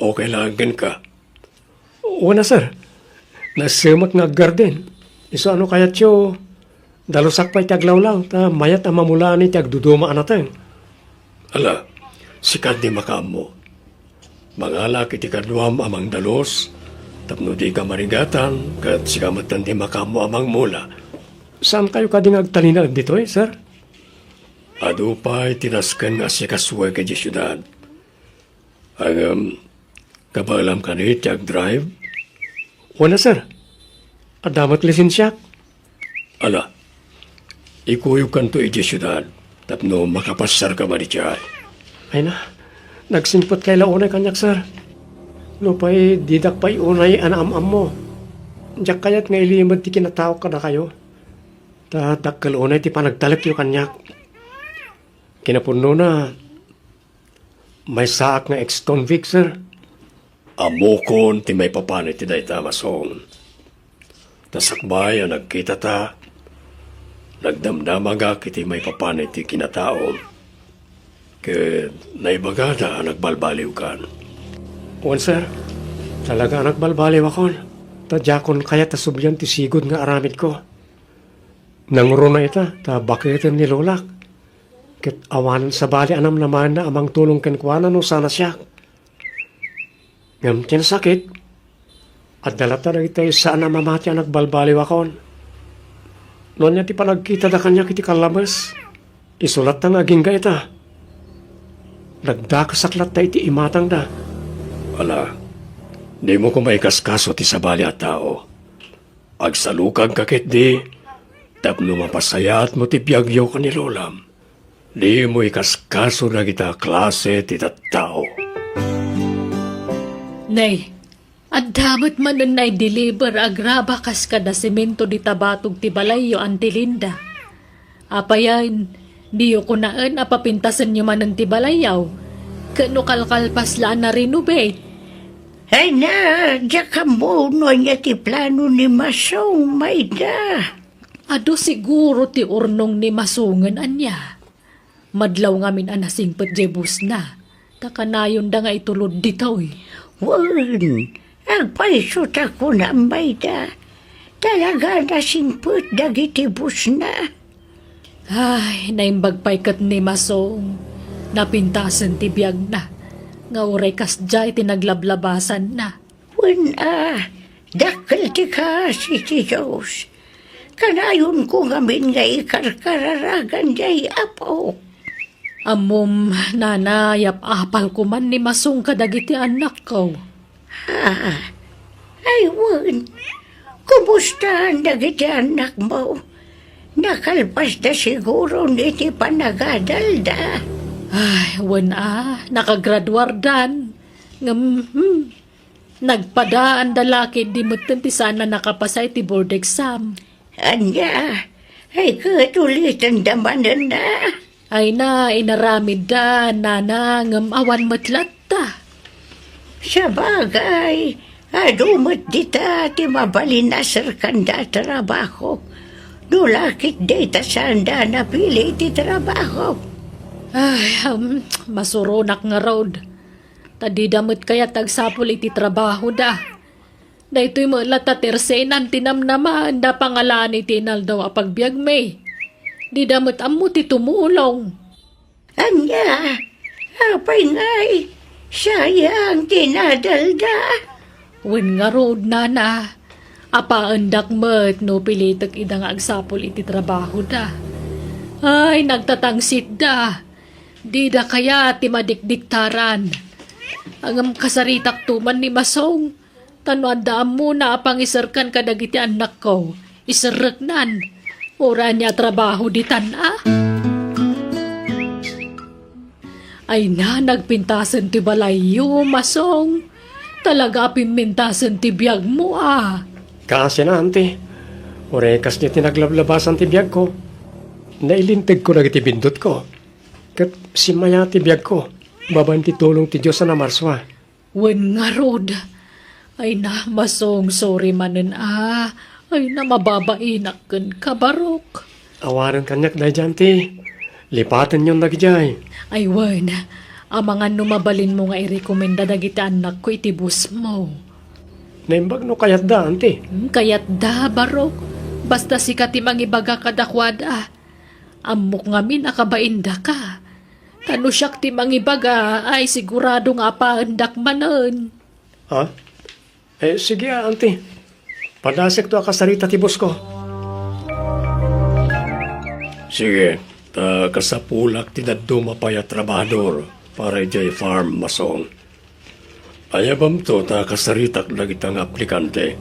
Okay laeng kenka? Wen a, sir. Nasemek nga aggarden. Isu a no kayatyo, dalusak pay ti aglawlaw, ta mayat a mamulaan iti agduduma a nateng. Ala, sika ti makaammo. Mangalaak iti kaduam a mangdalus, tapno dika marigatan, ket sika metten ti makaammo a mangmula. Saankayo kadi nga agtalinaed ditoy, sir? Adu pay ti nasken nga asikasuek idiay siudad. Ngem, kabaelam kadi ti agdrive? Wen a, sir. Adda met lisensiak. Ala, ikuyogkanto idiay siudad tapno makapasiarka madi idiay. Ay na, nagsingpetkay la unay kaniak, sir. Nupay didak pay unay a naam-ammo, diak kayat nga ilimed ti kinataok kadakayo. Ta dakkel unay ti panagtalekyo kaniak. Kinapudnona, maysaak nga ex-convict, sir. Ammokon ti maipapan iti dayta, Masong. Ta sakbay a nagkitata, nagdamdamagak iti maipapan iti kinataom. Ket naibagada a nagbalbaliwkan. Wen, sir. Talaga a nagbalbaliwakon. Ta diakon kayat a sublian ti sigud nga aramidko. Nangruna ita, ta baketen ni lolak. Ket awanen sabali a namnamaenna a mangtulong kenkuana no saan a siak. Ngem ti nasakit, adda latta dagiti saan a mamati a nagbalbaliwakon. No ania ti panagkitada kaniak iti kallabes, isu latta nga agingga ita. Nagdakasak latta iti imatangda. Ala, dimo koma ikaskaso ti sabali a tao. Agsalukagka ketdi tapno mapasayaatmo ti biagyo ken ni lolam. Dimo ikaskaso dagita klase ti tattao. Nay, adda met manen naideliver a graba kas kada semento dita batog ti balayyo, Auntie Linda. Apayen, diyo kunaen a papintasenyo manen ti balayyaw? Ket no kalkalpas la a na-renovate? Ay na, diak ammo no ania ti plano ni Masong, Mayda. Adu siguro ti urnong ni Masongen ania. Madlaw ngamin a nasingpet diay busna, ta kanayonda nga itulod ditoy. Wen, agpayso ta kunam, Mayda. Talaga a nasingpet dagiti busna. Ay, naimbag pay ket ni Masong. Napintasen ti biagna, nga uray kasdiay ti naglablabasanna. Wen a, dakkel ti kaasi ti Dios. Kanayonko ngamin nga ikarkararagan diay Apo. Ammom, nana, yap-apalko man ni Masong kadagiti annakko. Ha? Ay, wen. Kumustaan dagiti annakmo? Nakalpasda siguron iti panagadalda. Ay, wen a, nakagraduardan. Ngem, hmm, nagpadaanda la ketdi metten ti saan a nakapasa iti board exam. Ania? Ay, ket ulitenda manen a? Ay na, inaramidda, nana, ngem awan met latta. Sabagay, adu met dita ti mabalin a serkanda a trabaho. No la ket dayta saanda a napili iti trabaho. Ay, um, masuronak ngarud. Ta dida met kayat agsapul iti trabahoda. Daytoy met latta ti ersenan ti namnama, da pangalaan iti inaldaw a pagbiagmi. Dida met ammo ti tumulong. Ania? Apay ngay? Sayang ti nadalda. Wen ngarud, nana. Apaendak met no pilitek ida nga agsapul iti trabahoda. Ay, nagtatangsitda. Dida kayat ti madikdiktaran. Ngem kasaritak to man ni Masong. Ta no adda ammona a pangiserkan kadagiti annakko, iserreknan. Uray ania a trabaho ditan, a? Ay na, nagpintasen ti balayyo, Masong. Talaga a pimmintasen ti biagmo, a. Kaasi na, anti. Uray kasdi ti naglablabasan ti biagko. Nailintegko dagiti bindutko. Ket simmaya ti biagko, babaen ti tulong ti Dios a namarsua. Wen ngarud. Ay na, Masong, sorry manen, a. Ay na, mababainak kenka, Barok. Awanen kaniak daydiay, anti. Lipatenyon dagidiay. Ay wen, amangan no mabalinmo nga irekomenda dagiti annakko iti bossmo. Naimbag no kayatda, anti. Hmm, kayatda, Barok. Basta sika ti mangibaga kadakuada. Ammok ngamin a kabaindaka. Ta no siak ti mangibaga, ay sigurado nga apaendak manen. Ha? Eh, sige, a, anti. Padasekto a kasarita ti boss ko. Sige, ta kasapulak ti dadduma pay a trabahador para idiay farm, Masong. Ayabamto ta kasaritak dagita nga aplikante.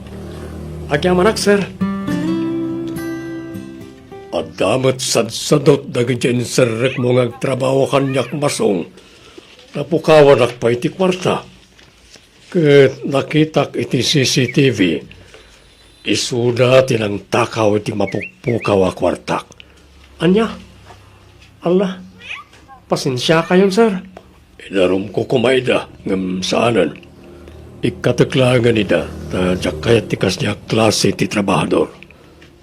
Agyamanak, sir. Adda met sadsadot dagiti inserrekmo nga agtrabaho kaniak, Masong. Napukawanak pay ti kuarta. Ket nakitak iti C C T V, isuda ti nangtakaw iti mapukpukaw a kuartak. Ania? Alla, pasensiakayon, sir. Idarumko koma ida, ngem saanen. Ikkatek laengen ida, ta diak kayat ti kasdiay a klase ti trabahador.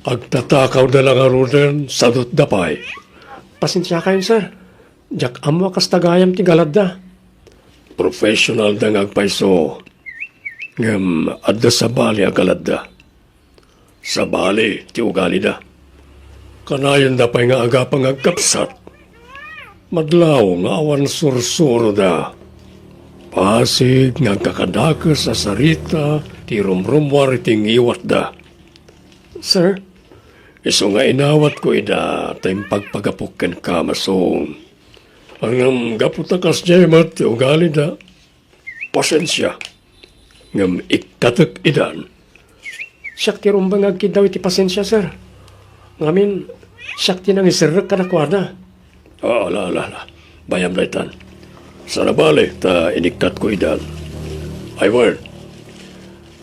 Agtatakawda la ngaruden, sadotda pay. Pasensiakayon, sir. Diak ammo a kasta gayam ti galadda. Professionalda nga agpayso, ngem adda sabali a galadda. Sabali ti ugalida. Kanayonda pay nga agapa nga agkabsat. Madlaw nga awan sursuroda. Pasig nga agkakadakes a sarita ti rumrummuar iti ngiwatda. Sir? Isu nga inawatko ida ta impagpagapok kenka, Masong. Ngem gapu ta kasdiay met ti ugalida, pasensia. Ngem ikkatek idan. Siak ti rumbeng nga agkiddaw iti pasensia, sir. Ngamin, siak ti nangiserrek kadakuada. Ah, ala, ala, ala. Bayam daytan. Sana bale ta inikkatko idan. Ay, wen.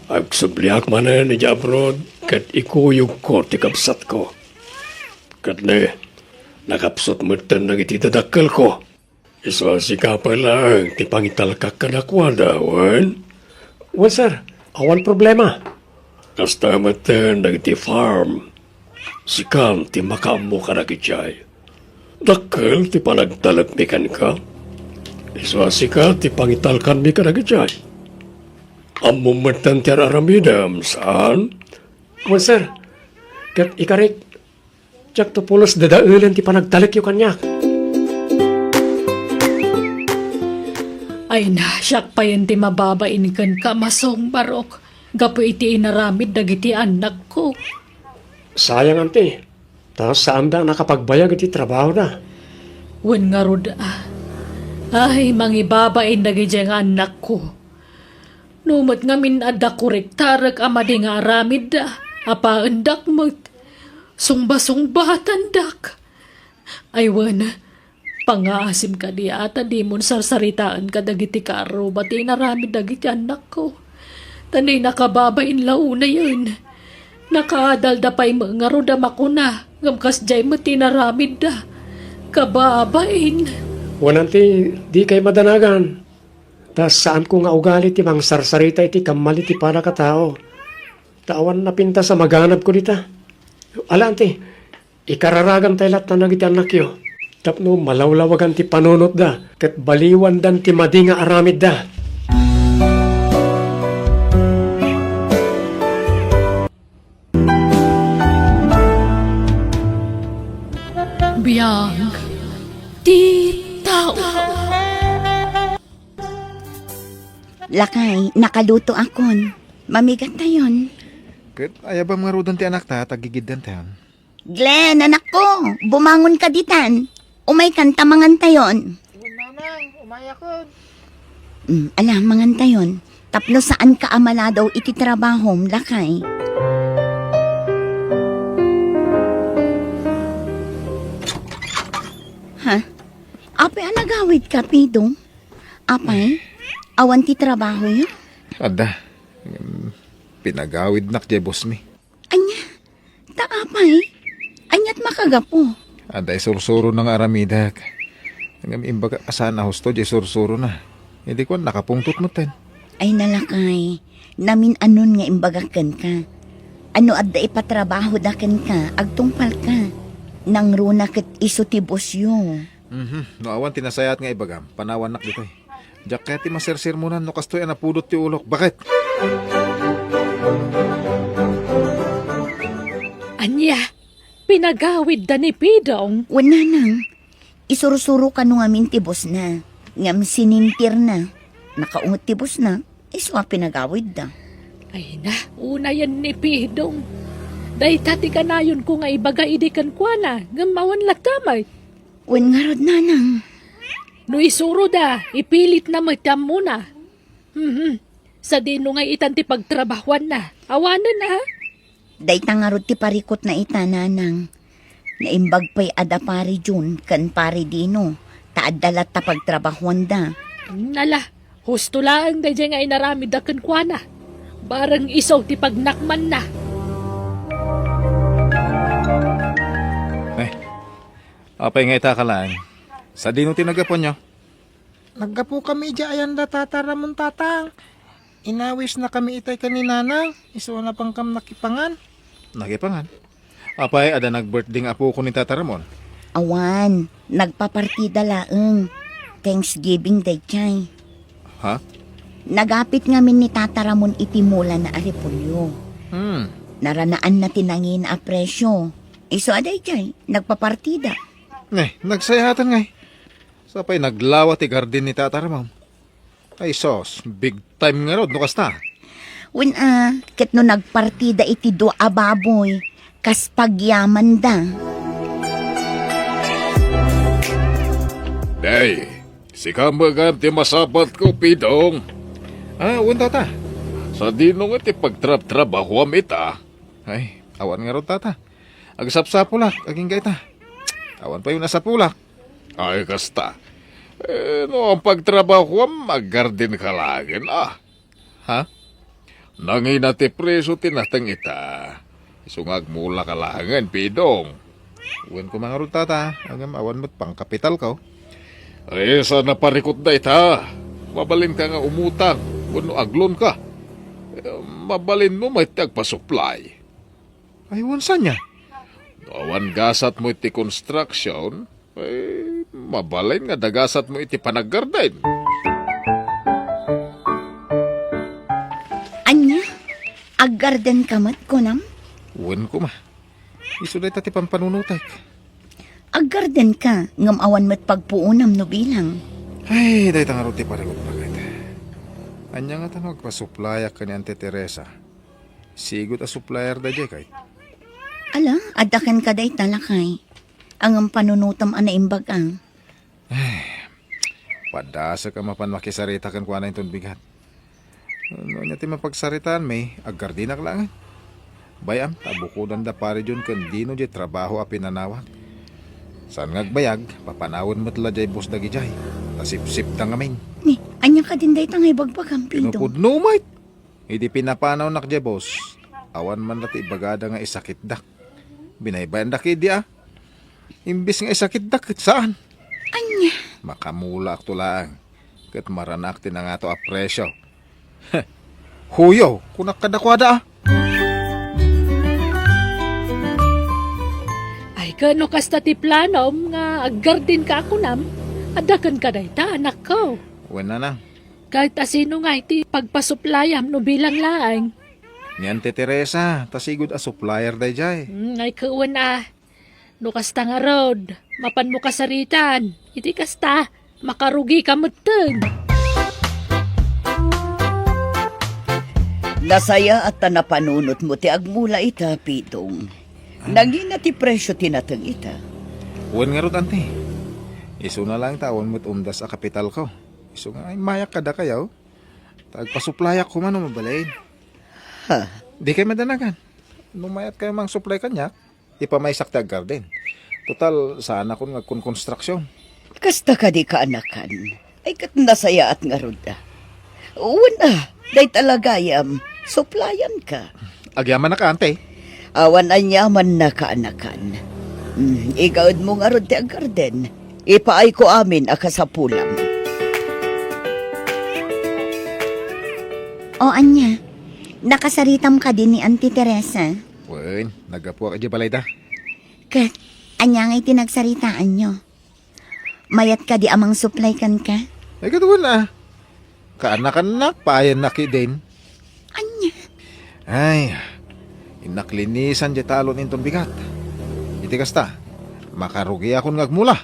Agsubliak manen idiay abroad ket ikuyogko ti kabsatko. Ket ne, nakapsut metten dagiti dadakkelko. Isu a sika pay laeng ti pangitalkak kadakuada, wen? Wen, sir. Awan problema. Kasta metten dagiti farm. Sikan ti makaammo kadagijay. Dakkel ti panagtalekmi kenka. Isu a sika ti pangitalkanmi kadagijay. Ammom metten ti ar-aramidem, saan? Wen, sir. Ket ikarik, diakto pulos dadaelen ti panagtalekyo kaniak. Ay na, siak payen ti mababain kenka, Masong Barok, gapu iti inaramid dagiti annakko. Sayang, anti, ta saanda a nakapagbayag iti trabahoda. Wen ngarud, a. Ay, mangibabain dagidiay nga annakko. No met ngamin adda kurektarek a madi nga aramidda, apaendak met. Sungba-sungbatandak. Ay wen, pangngaasim kadi a ta dimon sarsaritaen kadagiti kaarruba ti inaramid dagiti annakko. Ta ni nakababain la unayen. Nakaadalda pay met ngarud a makuna, ngem kasdiay met ti inaramidda. Kababain. Wen, anti, dikay madanagan. Ta saanko nga ugali ti mangsarsarita iti kammal iti panagtao. Ta awan napintas a maganabko dita. Ala, anti, ikararagantay latta dagiti annakyo. Tapno malawlawagan ti panunotda, ket baliwandan ti madi nga aramidda. Biag ti tao. Lakay, nakalutoakon. Mamigattayon. Ket ayabam ngaruden ti anakta, ta aggigiddantayon. Glenn, anakko, bumangon ka ditan. Umay kan ta mangantayon. Wen, Nanang, umayakon. Mm, ala, mangantayon. Tapno saan ka a maladaw iti trabahom, lakay. Ha? Apay a nagawid ka, Pidong? Apay, awan ti trabahoyo? Adda. Ngem pinagawidnak diay bossmi. Ania? Ta apay? Aniat makagapu? Adda isursurona nga aramidek. Ngem imbagak a saan a husto diay sursurona. Idi kuan, nakapungtot metten. Ay, lakay, namin-anon nga imbagak kenka. Ano adda ipatrabahoda kenka, agtungpalka. Nangruna ket isu ti bossyo. Mhm. No awan ti nasayaat nga ibagam, panawannak ditoy. Diak kayat ti masersermonan no kastoy a napudot ti ulok. Bakit? Ania? Pinagawidda ni Pidong? Wen, Nanang. Isursuro kano ngamin ti bossna. Ngem sinintirna. Nakaunget ti bossna. Isu a pinagawidda. Ay na, unayen ni Pidong. Dayta ti kanayonko nga ibaga idi kenkuana, ngem awan latta met. Wen ngarud, Nanang. No isuroda, ipilitna met ti ammona. Mhm. Sadino ngay itan ti pagtrabahuanna? Awanen, a? Dayta ngarud ti parikutna ita, Nanang. Naimbag pay a da Pari Jun ken Pari Dino, ta adda latta pagtrabahuanda. Nala, husto laeng daydiay nga inaramidda kenkuana. Bareng isu ti pagnakmanna. Eh, apay nga ita ka laeng? Sadino ti naggapuanyo? Naggapukami idiay ayan da Tata Ramon, Tatang. Inawisnakami itay ken ni Nanang, isu a napangkam nakipangan. Nakipangan? Apay, adda nag-birthday nga apoko ni Tata Ramon? Awan, nagpapartida laeng. Thanksgiving daydiay. Ha? Nagapit ngamin ni Tata Ramon iti mulana a repolyo. Hmm. Naranaanna ti nangina a presyo. Isu a daydiay, nagpapartida. Ne, nagsayaatan ngay. Sapay naglawa ti garden ni Tata Ramon. Ay sus, big time ngarud no kasta. Wen a, ket no nagpartida iti dua a baboy, kas pagyamanda. Day, sika met gayam ti masapatko, Pidong. Ah, wen, Tata. Sadino nga ti pagtrabtrabahuam ita? Ay, awan ngarud, Tata. Agsapsapulak, agingga ita. Awan pay nasapulak. Ay, kasta. Eh, no, ang pagtrabahuam, aggarden ka laeng, a. Ha? Nangina ti presyo ti nateng ita. Isu nga agmula ka laengen, Pidong. Wen koma ngarud, Tata, ngem awan met pangkapitalko. Ay, saan a parikut dayta. Mabalinka nga umutang, wenno aglon ka. Eh, mabalinmo met ti agpasuplay. Ay, wen saan aya? No awan gasatmo iti construction, ay, mabalin nga adda gasatmo iti panaggarden. Ania? Aggarden ka met, kunam? Wen koma. Isu dayta ti pampanunotek. Aggarden ka, ngem awan met pagpuonam no bilang. Ay, dayta ngarud ti parikut, bakit? Ania ngata no agpasuplayak ken ni Auntie Teresa? Sigud a supplier daydiay, kay. Ala, adda kenka dayta, lakay. Ngem panunotam a naimbag a. Ay, padasek a mapan makisarita kenkuana inton bigat. No ania ti mapagsaritaanmi, aggardenak laeng. Bay-am, ta bukodan da Pari Jun ken Dino diay trabaho a pinanawak. Saan nga agbayag, papanawen met la diay boss dagidiay. Ta sipsipda ngamin. Ni, ania kadin dayta nga ibagbagam, Pidong? Kinupudno met. Idi pinapanawnak diay boss, awan man la ti ibagada nga isakitdak. Binaybayandak idi a. Imbes nga isakitdak, ket saan. Ania? Makamulaakto laeng. Ket maranaak ti nangato a presyo. Huyo, kunak kadakuada a. Ay, ket no kasta ti planom nga aggarden ka a kunam, adda kenka dayta, anakko. Wen, Nanang. Ket asino ngay ti pagpasuplayam no bilang laeng? Ni Auntie Teresa, ta sigud a supplier daydiay. Hmm, ay, ket wen a. No kasta ngarud, mapanmo kasaritan. Iti kasta, makarugika metten. Nasayaat ta napanunotmo ti agmula ita, Pidong. Nangina ti presio ti nateng ita? Wen ngarud, Auntie. Isuna laeng ta awan met umdas a kapitalko. Isu nga immayak kadakayo. Ta agpasuplayak koma no mabalin. Ha? Dikay madanagan. No mayatkayo mangsuplay kaniak, ipamaysak ti aggarden. Total, saanakon nga agkonkonstruksion. Kasta kadi, kaanakan? Ay, ket nasayaat ngarud a. Wen a, dayta la gayam, suplayanka. Agyamanak, Auntie. Awan aniamanna, kaanakan. Hmm, igaedmo ngarud ti aggarden. Ipaayko amin a kasapulam. O ania, nakasaritam kadi ni Auntie Teresa? Wen, naggapuak idiay balayda. Ket, ania ngay ti nagsaritaanyo? Mayat kadi a mangsuplay kenka? Ay, ket wen a. Kaanakannak, paayannak idin. Ania? Ay, innak linisan diay talon inton bigat. Iti kasta, makarugiakon nga agmula.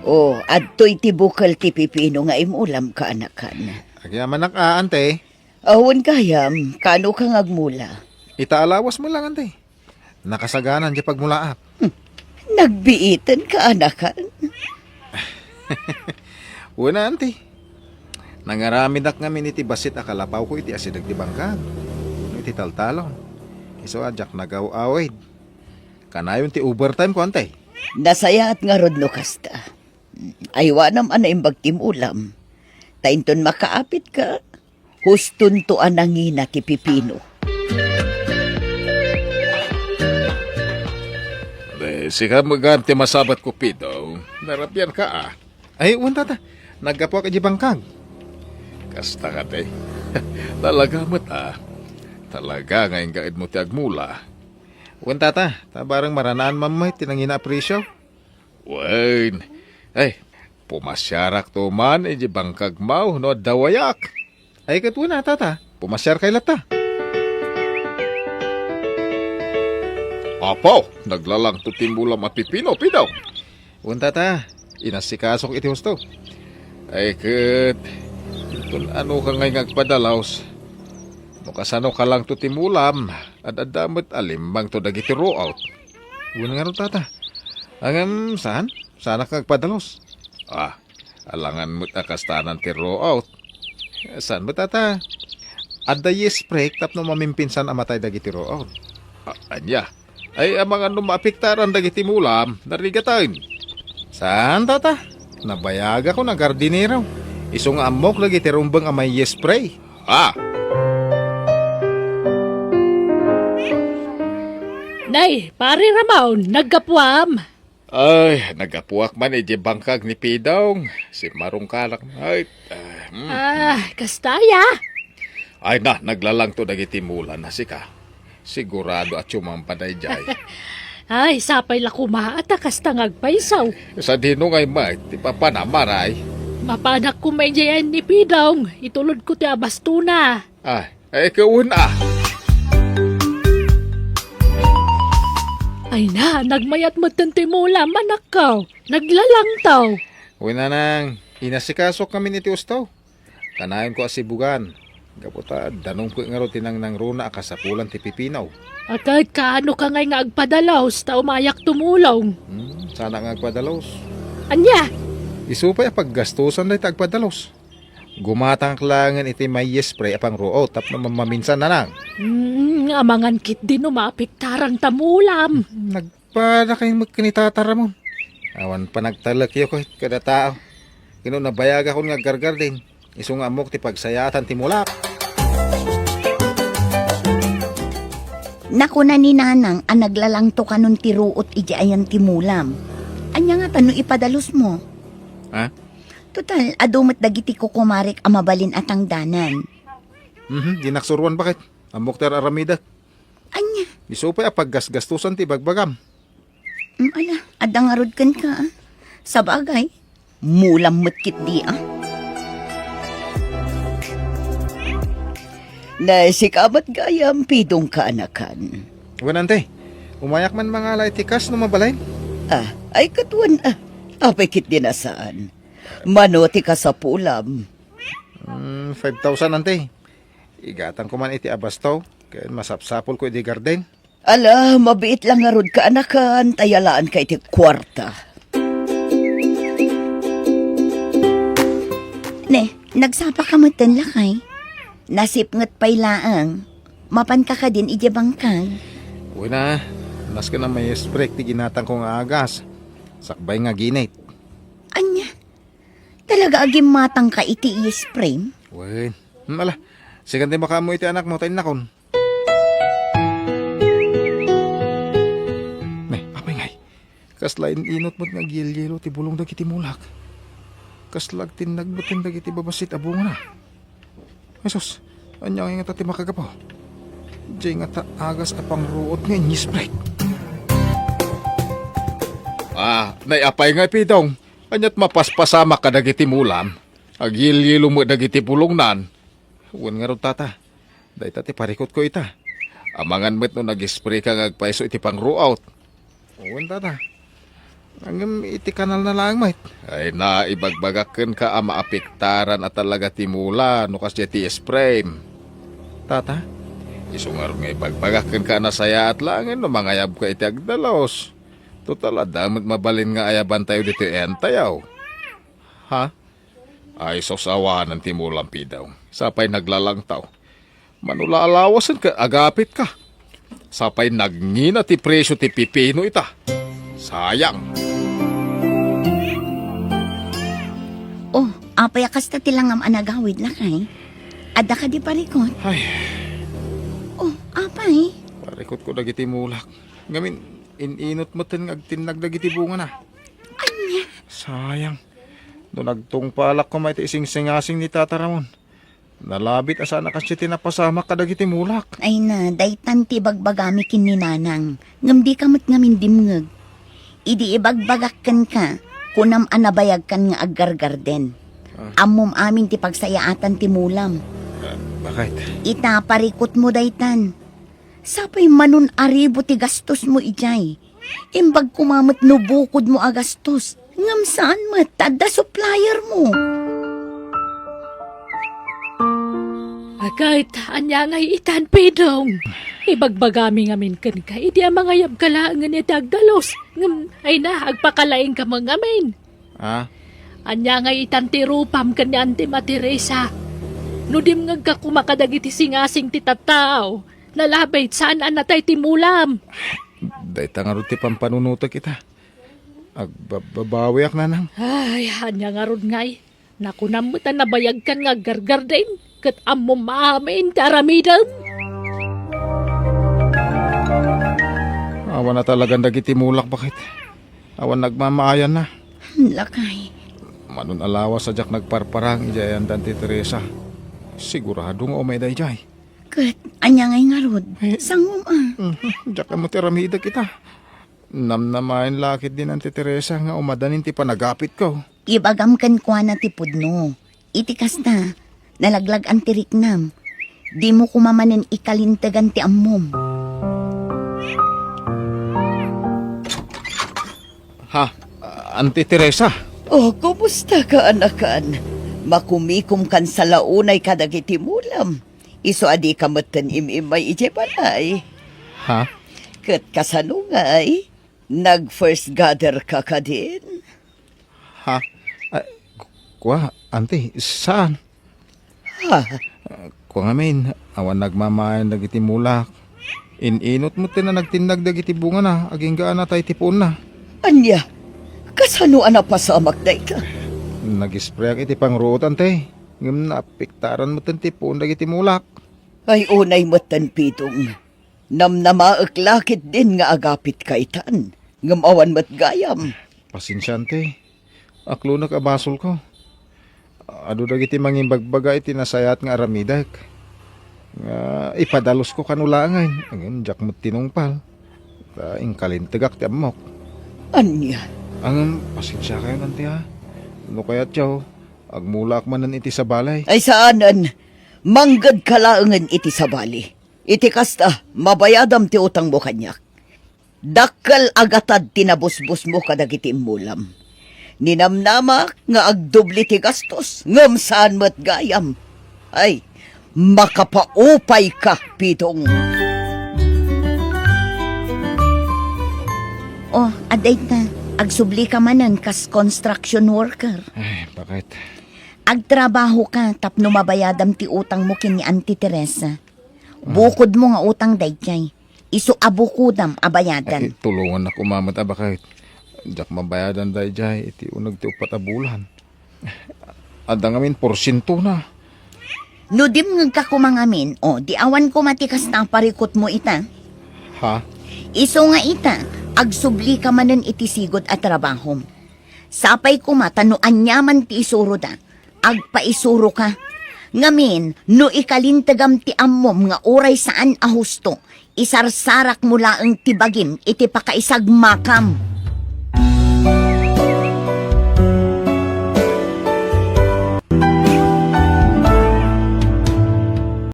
O, adtoy ti bukel ti pipino nga imulam, kaanakan. Agyamanak a, Auntie. Awan gayam, kaanoka nga agmula? Ita a lawas met laeng, Auntie. Nakasaganan diay pagmulaak. Hmm. Nagbiiten, kaanakan? Wen a, Auntie. Nangaramidak ngamin iti bassit a kalapawko iti asideg ti bangkag wenno iti taltalon. Isu a diak nagaw-awid. Kanayon ti overtime ko, Auntie. Nasayaat ngarud no kasta. Aywanam a naimbag ti mulam. Ta inton makaapitka, hustonto a nangina ti pipino. Di, sika met gayam ti masabatko, Pidong. Narabianka a. Ay, wen, tata. Naggapuak idiay bangkag. Kasta kadi. Talaga met a. Talaga nga ingaedmo ti agmula. Wen, tata, ta bareng maranaan man met ti nangina a presio. Wen. Ay, pumasiarakto man idiay bangkagmo no adda wayak. Ay, ket wen a, tata, pumasiarkay latta. Apo, naglalangto ti mulam a pipino, Pidong. Wen, tata, inasikasok iti husto. Ay, ket, inton anoka ngay nga agpadalus? No kasano kalangto ti mulam, ad-adda met a limmangto dagiti ruot. Wen ngarud, tata. Ngem, saan? Saanak nga agpadalus? Ah, alangan met a kastanan ti ruot. Saan met, tata? Adda yeast break tapno mamimpinsan a matay dagiti ruot. Ah, ania? Ay, amangan no maapektaran dagiti mulam, narigaten. Saan, tata? Nabayagakon a gardinero. Isu nga ammok dagiti rumbeng a may yeast spray. Ah! Nay, Pare Ramon, naggapuam. Ay, naggapuak man idiay bangkag ni Pidong. Simmarungkanak. Ay, ah, hmm. Ah, kasta aya? Ay na, naglalangto dagiti mulam a sika. Sigurado a tumamba daydiay. Ay, sapay la koma ta kasta nga agpayso. Sadino ngay met ti papanam, Pare? Mapanak koma idiay ni Pidong. Itulodko ti abastona. Ah, ay, ket wen a. Ay na, nagmayat metten ti mulam, anakko. Naglalangto. Wen a, nang, inasikasok ngamin iti husto. Kanayonko a sibugan. Gapu ta danumko ngarud ti nangnangruna a kasapulan ti pipino. Ket kaanoka ngay nga agpadalus ta umayak tumulong? Hmm, saanak nga agpadalus. Ania? Isu pay a paggastusan dayta agpadalus. Gumatangak laengen iti may yeast spray a pangruot tapno mammaminsan, nanang. Hmm, amangan ketdi no maapektaran ta mulam. Hmm, nagpadakayo met ken ni Tata Ramon. Awan panagtalekyo ket kada tao. Ket no nabayagakon nga aggargardin, isu nga ammok ti pagsayaatan ti mulam. Nakuna ni Nanang a naglalangto kanon ti ruot idiay ayan ti mulam. Ania ngata no ipadalusmo? Ha? Total, adu met dagiti kukumarek a mabalin a tangdanan. Mhm, dinak suroan, baket. Ammok ti ar-aramidek. Ania? Isu pay a paggasgastusan ti ibagbagam. Mm, ala, adda ngarud kenka, ah. Sabagay, mulam met ketdi, ah. Nay, sika met gayam, Pidong, kaanakan. Wen, ante. Umayak man mangala iti kas no mabalin. Ah, ay, ket wen, ah. Apay ketdi a saan? Mano ti kasapulam? Mm, five thousand, ante. Igatangko man iti abasto, ken masapsapulko iti garden. Ala, mabiit la ngarud, kaanakan, ta yalaanka iti kuarta. Ne, nagsapaka metten, lakay? Nasipnget pay laeng. Mapanka kadin idiay bangkag? Wen a, nasken a ma-spray ti ginatangko nga agas. Sakbay nga ginit. Ania? Talaga a gimmatangka iti spray? Wen. Hmm, ala, sikan ti makaammo iti anakmo, ta innakon. Ne, apay ngay? Kasla in-inut met nga agyelyelo ti bulong dagiti mulak. Kasla agtinnag metten dagiti babassit a bungana. Ay sus, ania ngay ngata ti makagapu? Diay ngata agas a pangruot nga inyisprek. Ah, nay, apay ngay, Pidong? Ania't mapaspasamak kadagiti mulam? Agyelyelo met dagiti bulongnan. Wen ngarud, tata. Dayta ti parikutko ita. Amangan met no nag-spray ka nga agpayso iti pangruot. Wen, tata. Ngem iti kanalna laeng met. Ay na, ibagbagak kenka a maapektaran a talaga ti mula no kasdiay ti spray. Tata, isu ngarud nga ibagbagak kenka a nasayaat laengen no mangayabka iti agdalus. Total, adda met mabalin nga ayabantayo ditoy entayo. Ha? Ay, sus, awanen ti mulam, Pidong. Sapay naglalangtaw. Mano la a lawasen ket agapitka. Sapay nagngina ti presio ti pipino ita. Sayang. Oh, apay a kasta ti langam a nagawid, lakay? Adda kadi parikut? Ay. Oh, apay? Parikutko dagiti mulak. Ngamin, in-inut metten nga agtinnag dagiti bungana. Ania? Sayang. No nagtungpalak koma iti singsingasing ni Tata Ramon, nalabit a saan a kasdiay ti napasamak kadagiti mulak. Ay na, daytan ti ibagbagami ken ni Nanang, ngem dika met ngamin dimngeg. Idi ibagbagak kenka, kunam a nabayagkan nga aggargarden. Ah. Ammom amin ti pagsayaatan ti mulam. Ah, bakit? Ita, parikutmo daytan. Sapay manon aribu ti gastosmo idiay. Imbag koma met no bukodmo a gastos. Ngem saan met ta adda suppliermo. Agat, ania ngay itan, Pidong? Ibagbagami ngamin kenka, idi a mangayabka laengen iti agdalus. Ngem, ay na, agpakalaingka met ngamin. Ah? Ania ngay itan ti rupam ken ni Anti Materesa? No dimngegka koma kadagiti singasing ti tattao, nalabit saan a natay ti mulam. Dayta ngarud ti pampanunotek ita. Agbababawiak, Nanang. Ay, ania ngarud ngay? Nakunam met a nabayagkan nga aggargarden, ket ammom amin ti aramidem. Awan a talagan dagiti mulak, bakit? Awan nagmamaayanna. Lakay. Manon a lawas a diak nagparparang idiay ayandan ti Teresa. Sigurado nga umay daydiay. Ket ania ngay ngarud? Eh. Sangom a. Mhm, diak ammo ti aramidek ita. Namnamaen la ketdin Anti Teresa nga umadanin ti panagapitko. Ibagam kenkuana ti pudno. Iti kasta, nalaglag-an ti riknam. Dimo koma manen ikalintegan ti ammom. Ha? Anti Teresa? Oh, kumusta ka, anakan? Makumikom kan salaunay kadagiti mulam. Isu a dika metten im-immay idiay balay. Ha? Ket kasano ngay? Nag-first gather ka kadin? Ha? Ah, ku-, kua, Anti, saan? Ha? Ah, kua ngamin, awan nagmamaayan dagiti mulak. In-inut metten a nagtinnag dagiti bungana, agingga a natay ti puonna. Ania? Kasano a napasamak dayta? Nag-sprayak iti pangruot, Anti. Ngem naapektaran metten ti puon dagiti mulak. Ay, unay metten, Pidong. Namnamaek la ketdin nga agapitka itan, ngem awan met gayam. Pasensia, Anti. Aklonek a basolko. Adu dagiti mangimbagbaga iti nasayaat nga aramidek. Nga ipadalusko kano laengen, ngem diak met tinungpal. Ta inkalintegak ti ammok. Ania? Ngem pasensiakayon, Anti, a. No kayatyo, agmulaak manen iti sabali. Ay, saanen. Manggedka laengen iti sabali. Iti kasta, mabayadam ti utangmo kaniak. Dakkel a gatad ti nabusbusmo kadagiti immulam. Ninamnamak nga agdubli ti gastos, ngem saan met gayam. Ay, makapaupayka, Pidong. Oh, adayta, agsubli ka manen kas construction worker. Ay, bakit? Agtrabaho ka tapno mabayadam ti utangmo ken ni Auntie Teresa. Bukodmo nga utang daydiay. Isu a bukodam a bayadan. Ay, tulongannak koma met a bakit. Diak mabayadan daydiay iti uneg ti uppat a bulan. Adda ngamin porsientona. No dimngegka koma ngamin, o, di awan koma ti kasta a parikutmo ita. Ha? Isu nga ita, agsubli ka manen iti sigud a trabahom. Sapay koma ta no aniaman ti isuroda, agpaisuroka. Ngamin, no ikalintegam ti ammom nga uray saan a husto, isarsarakmo laeng ti bagim iti pakaisagmakam.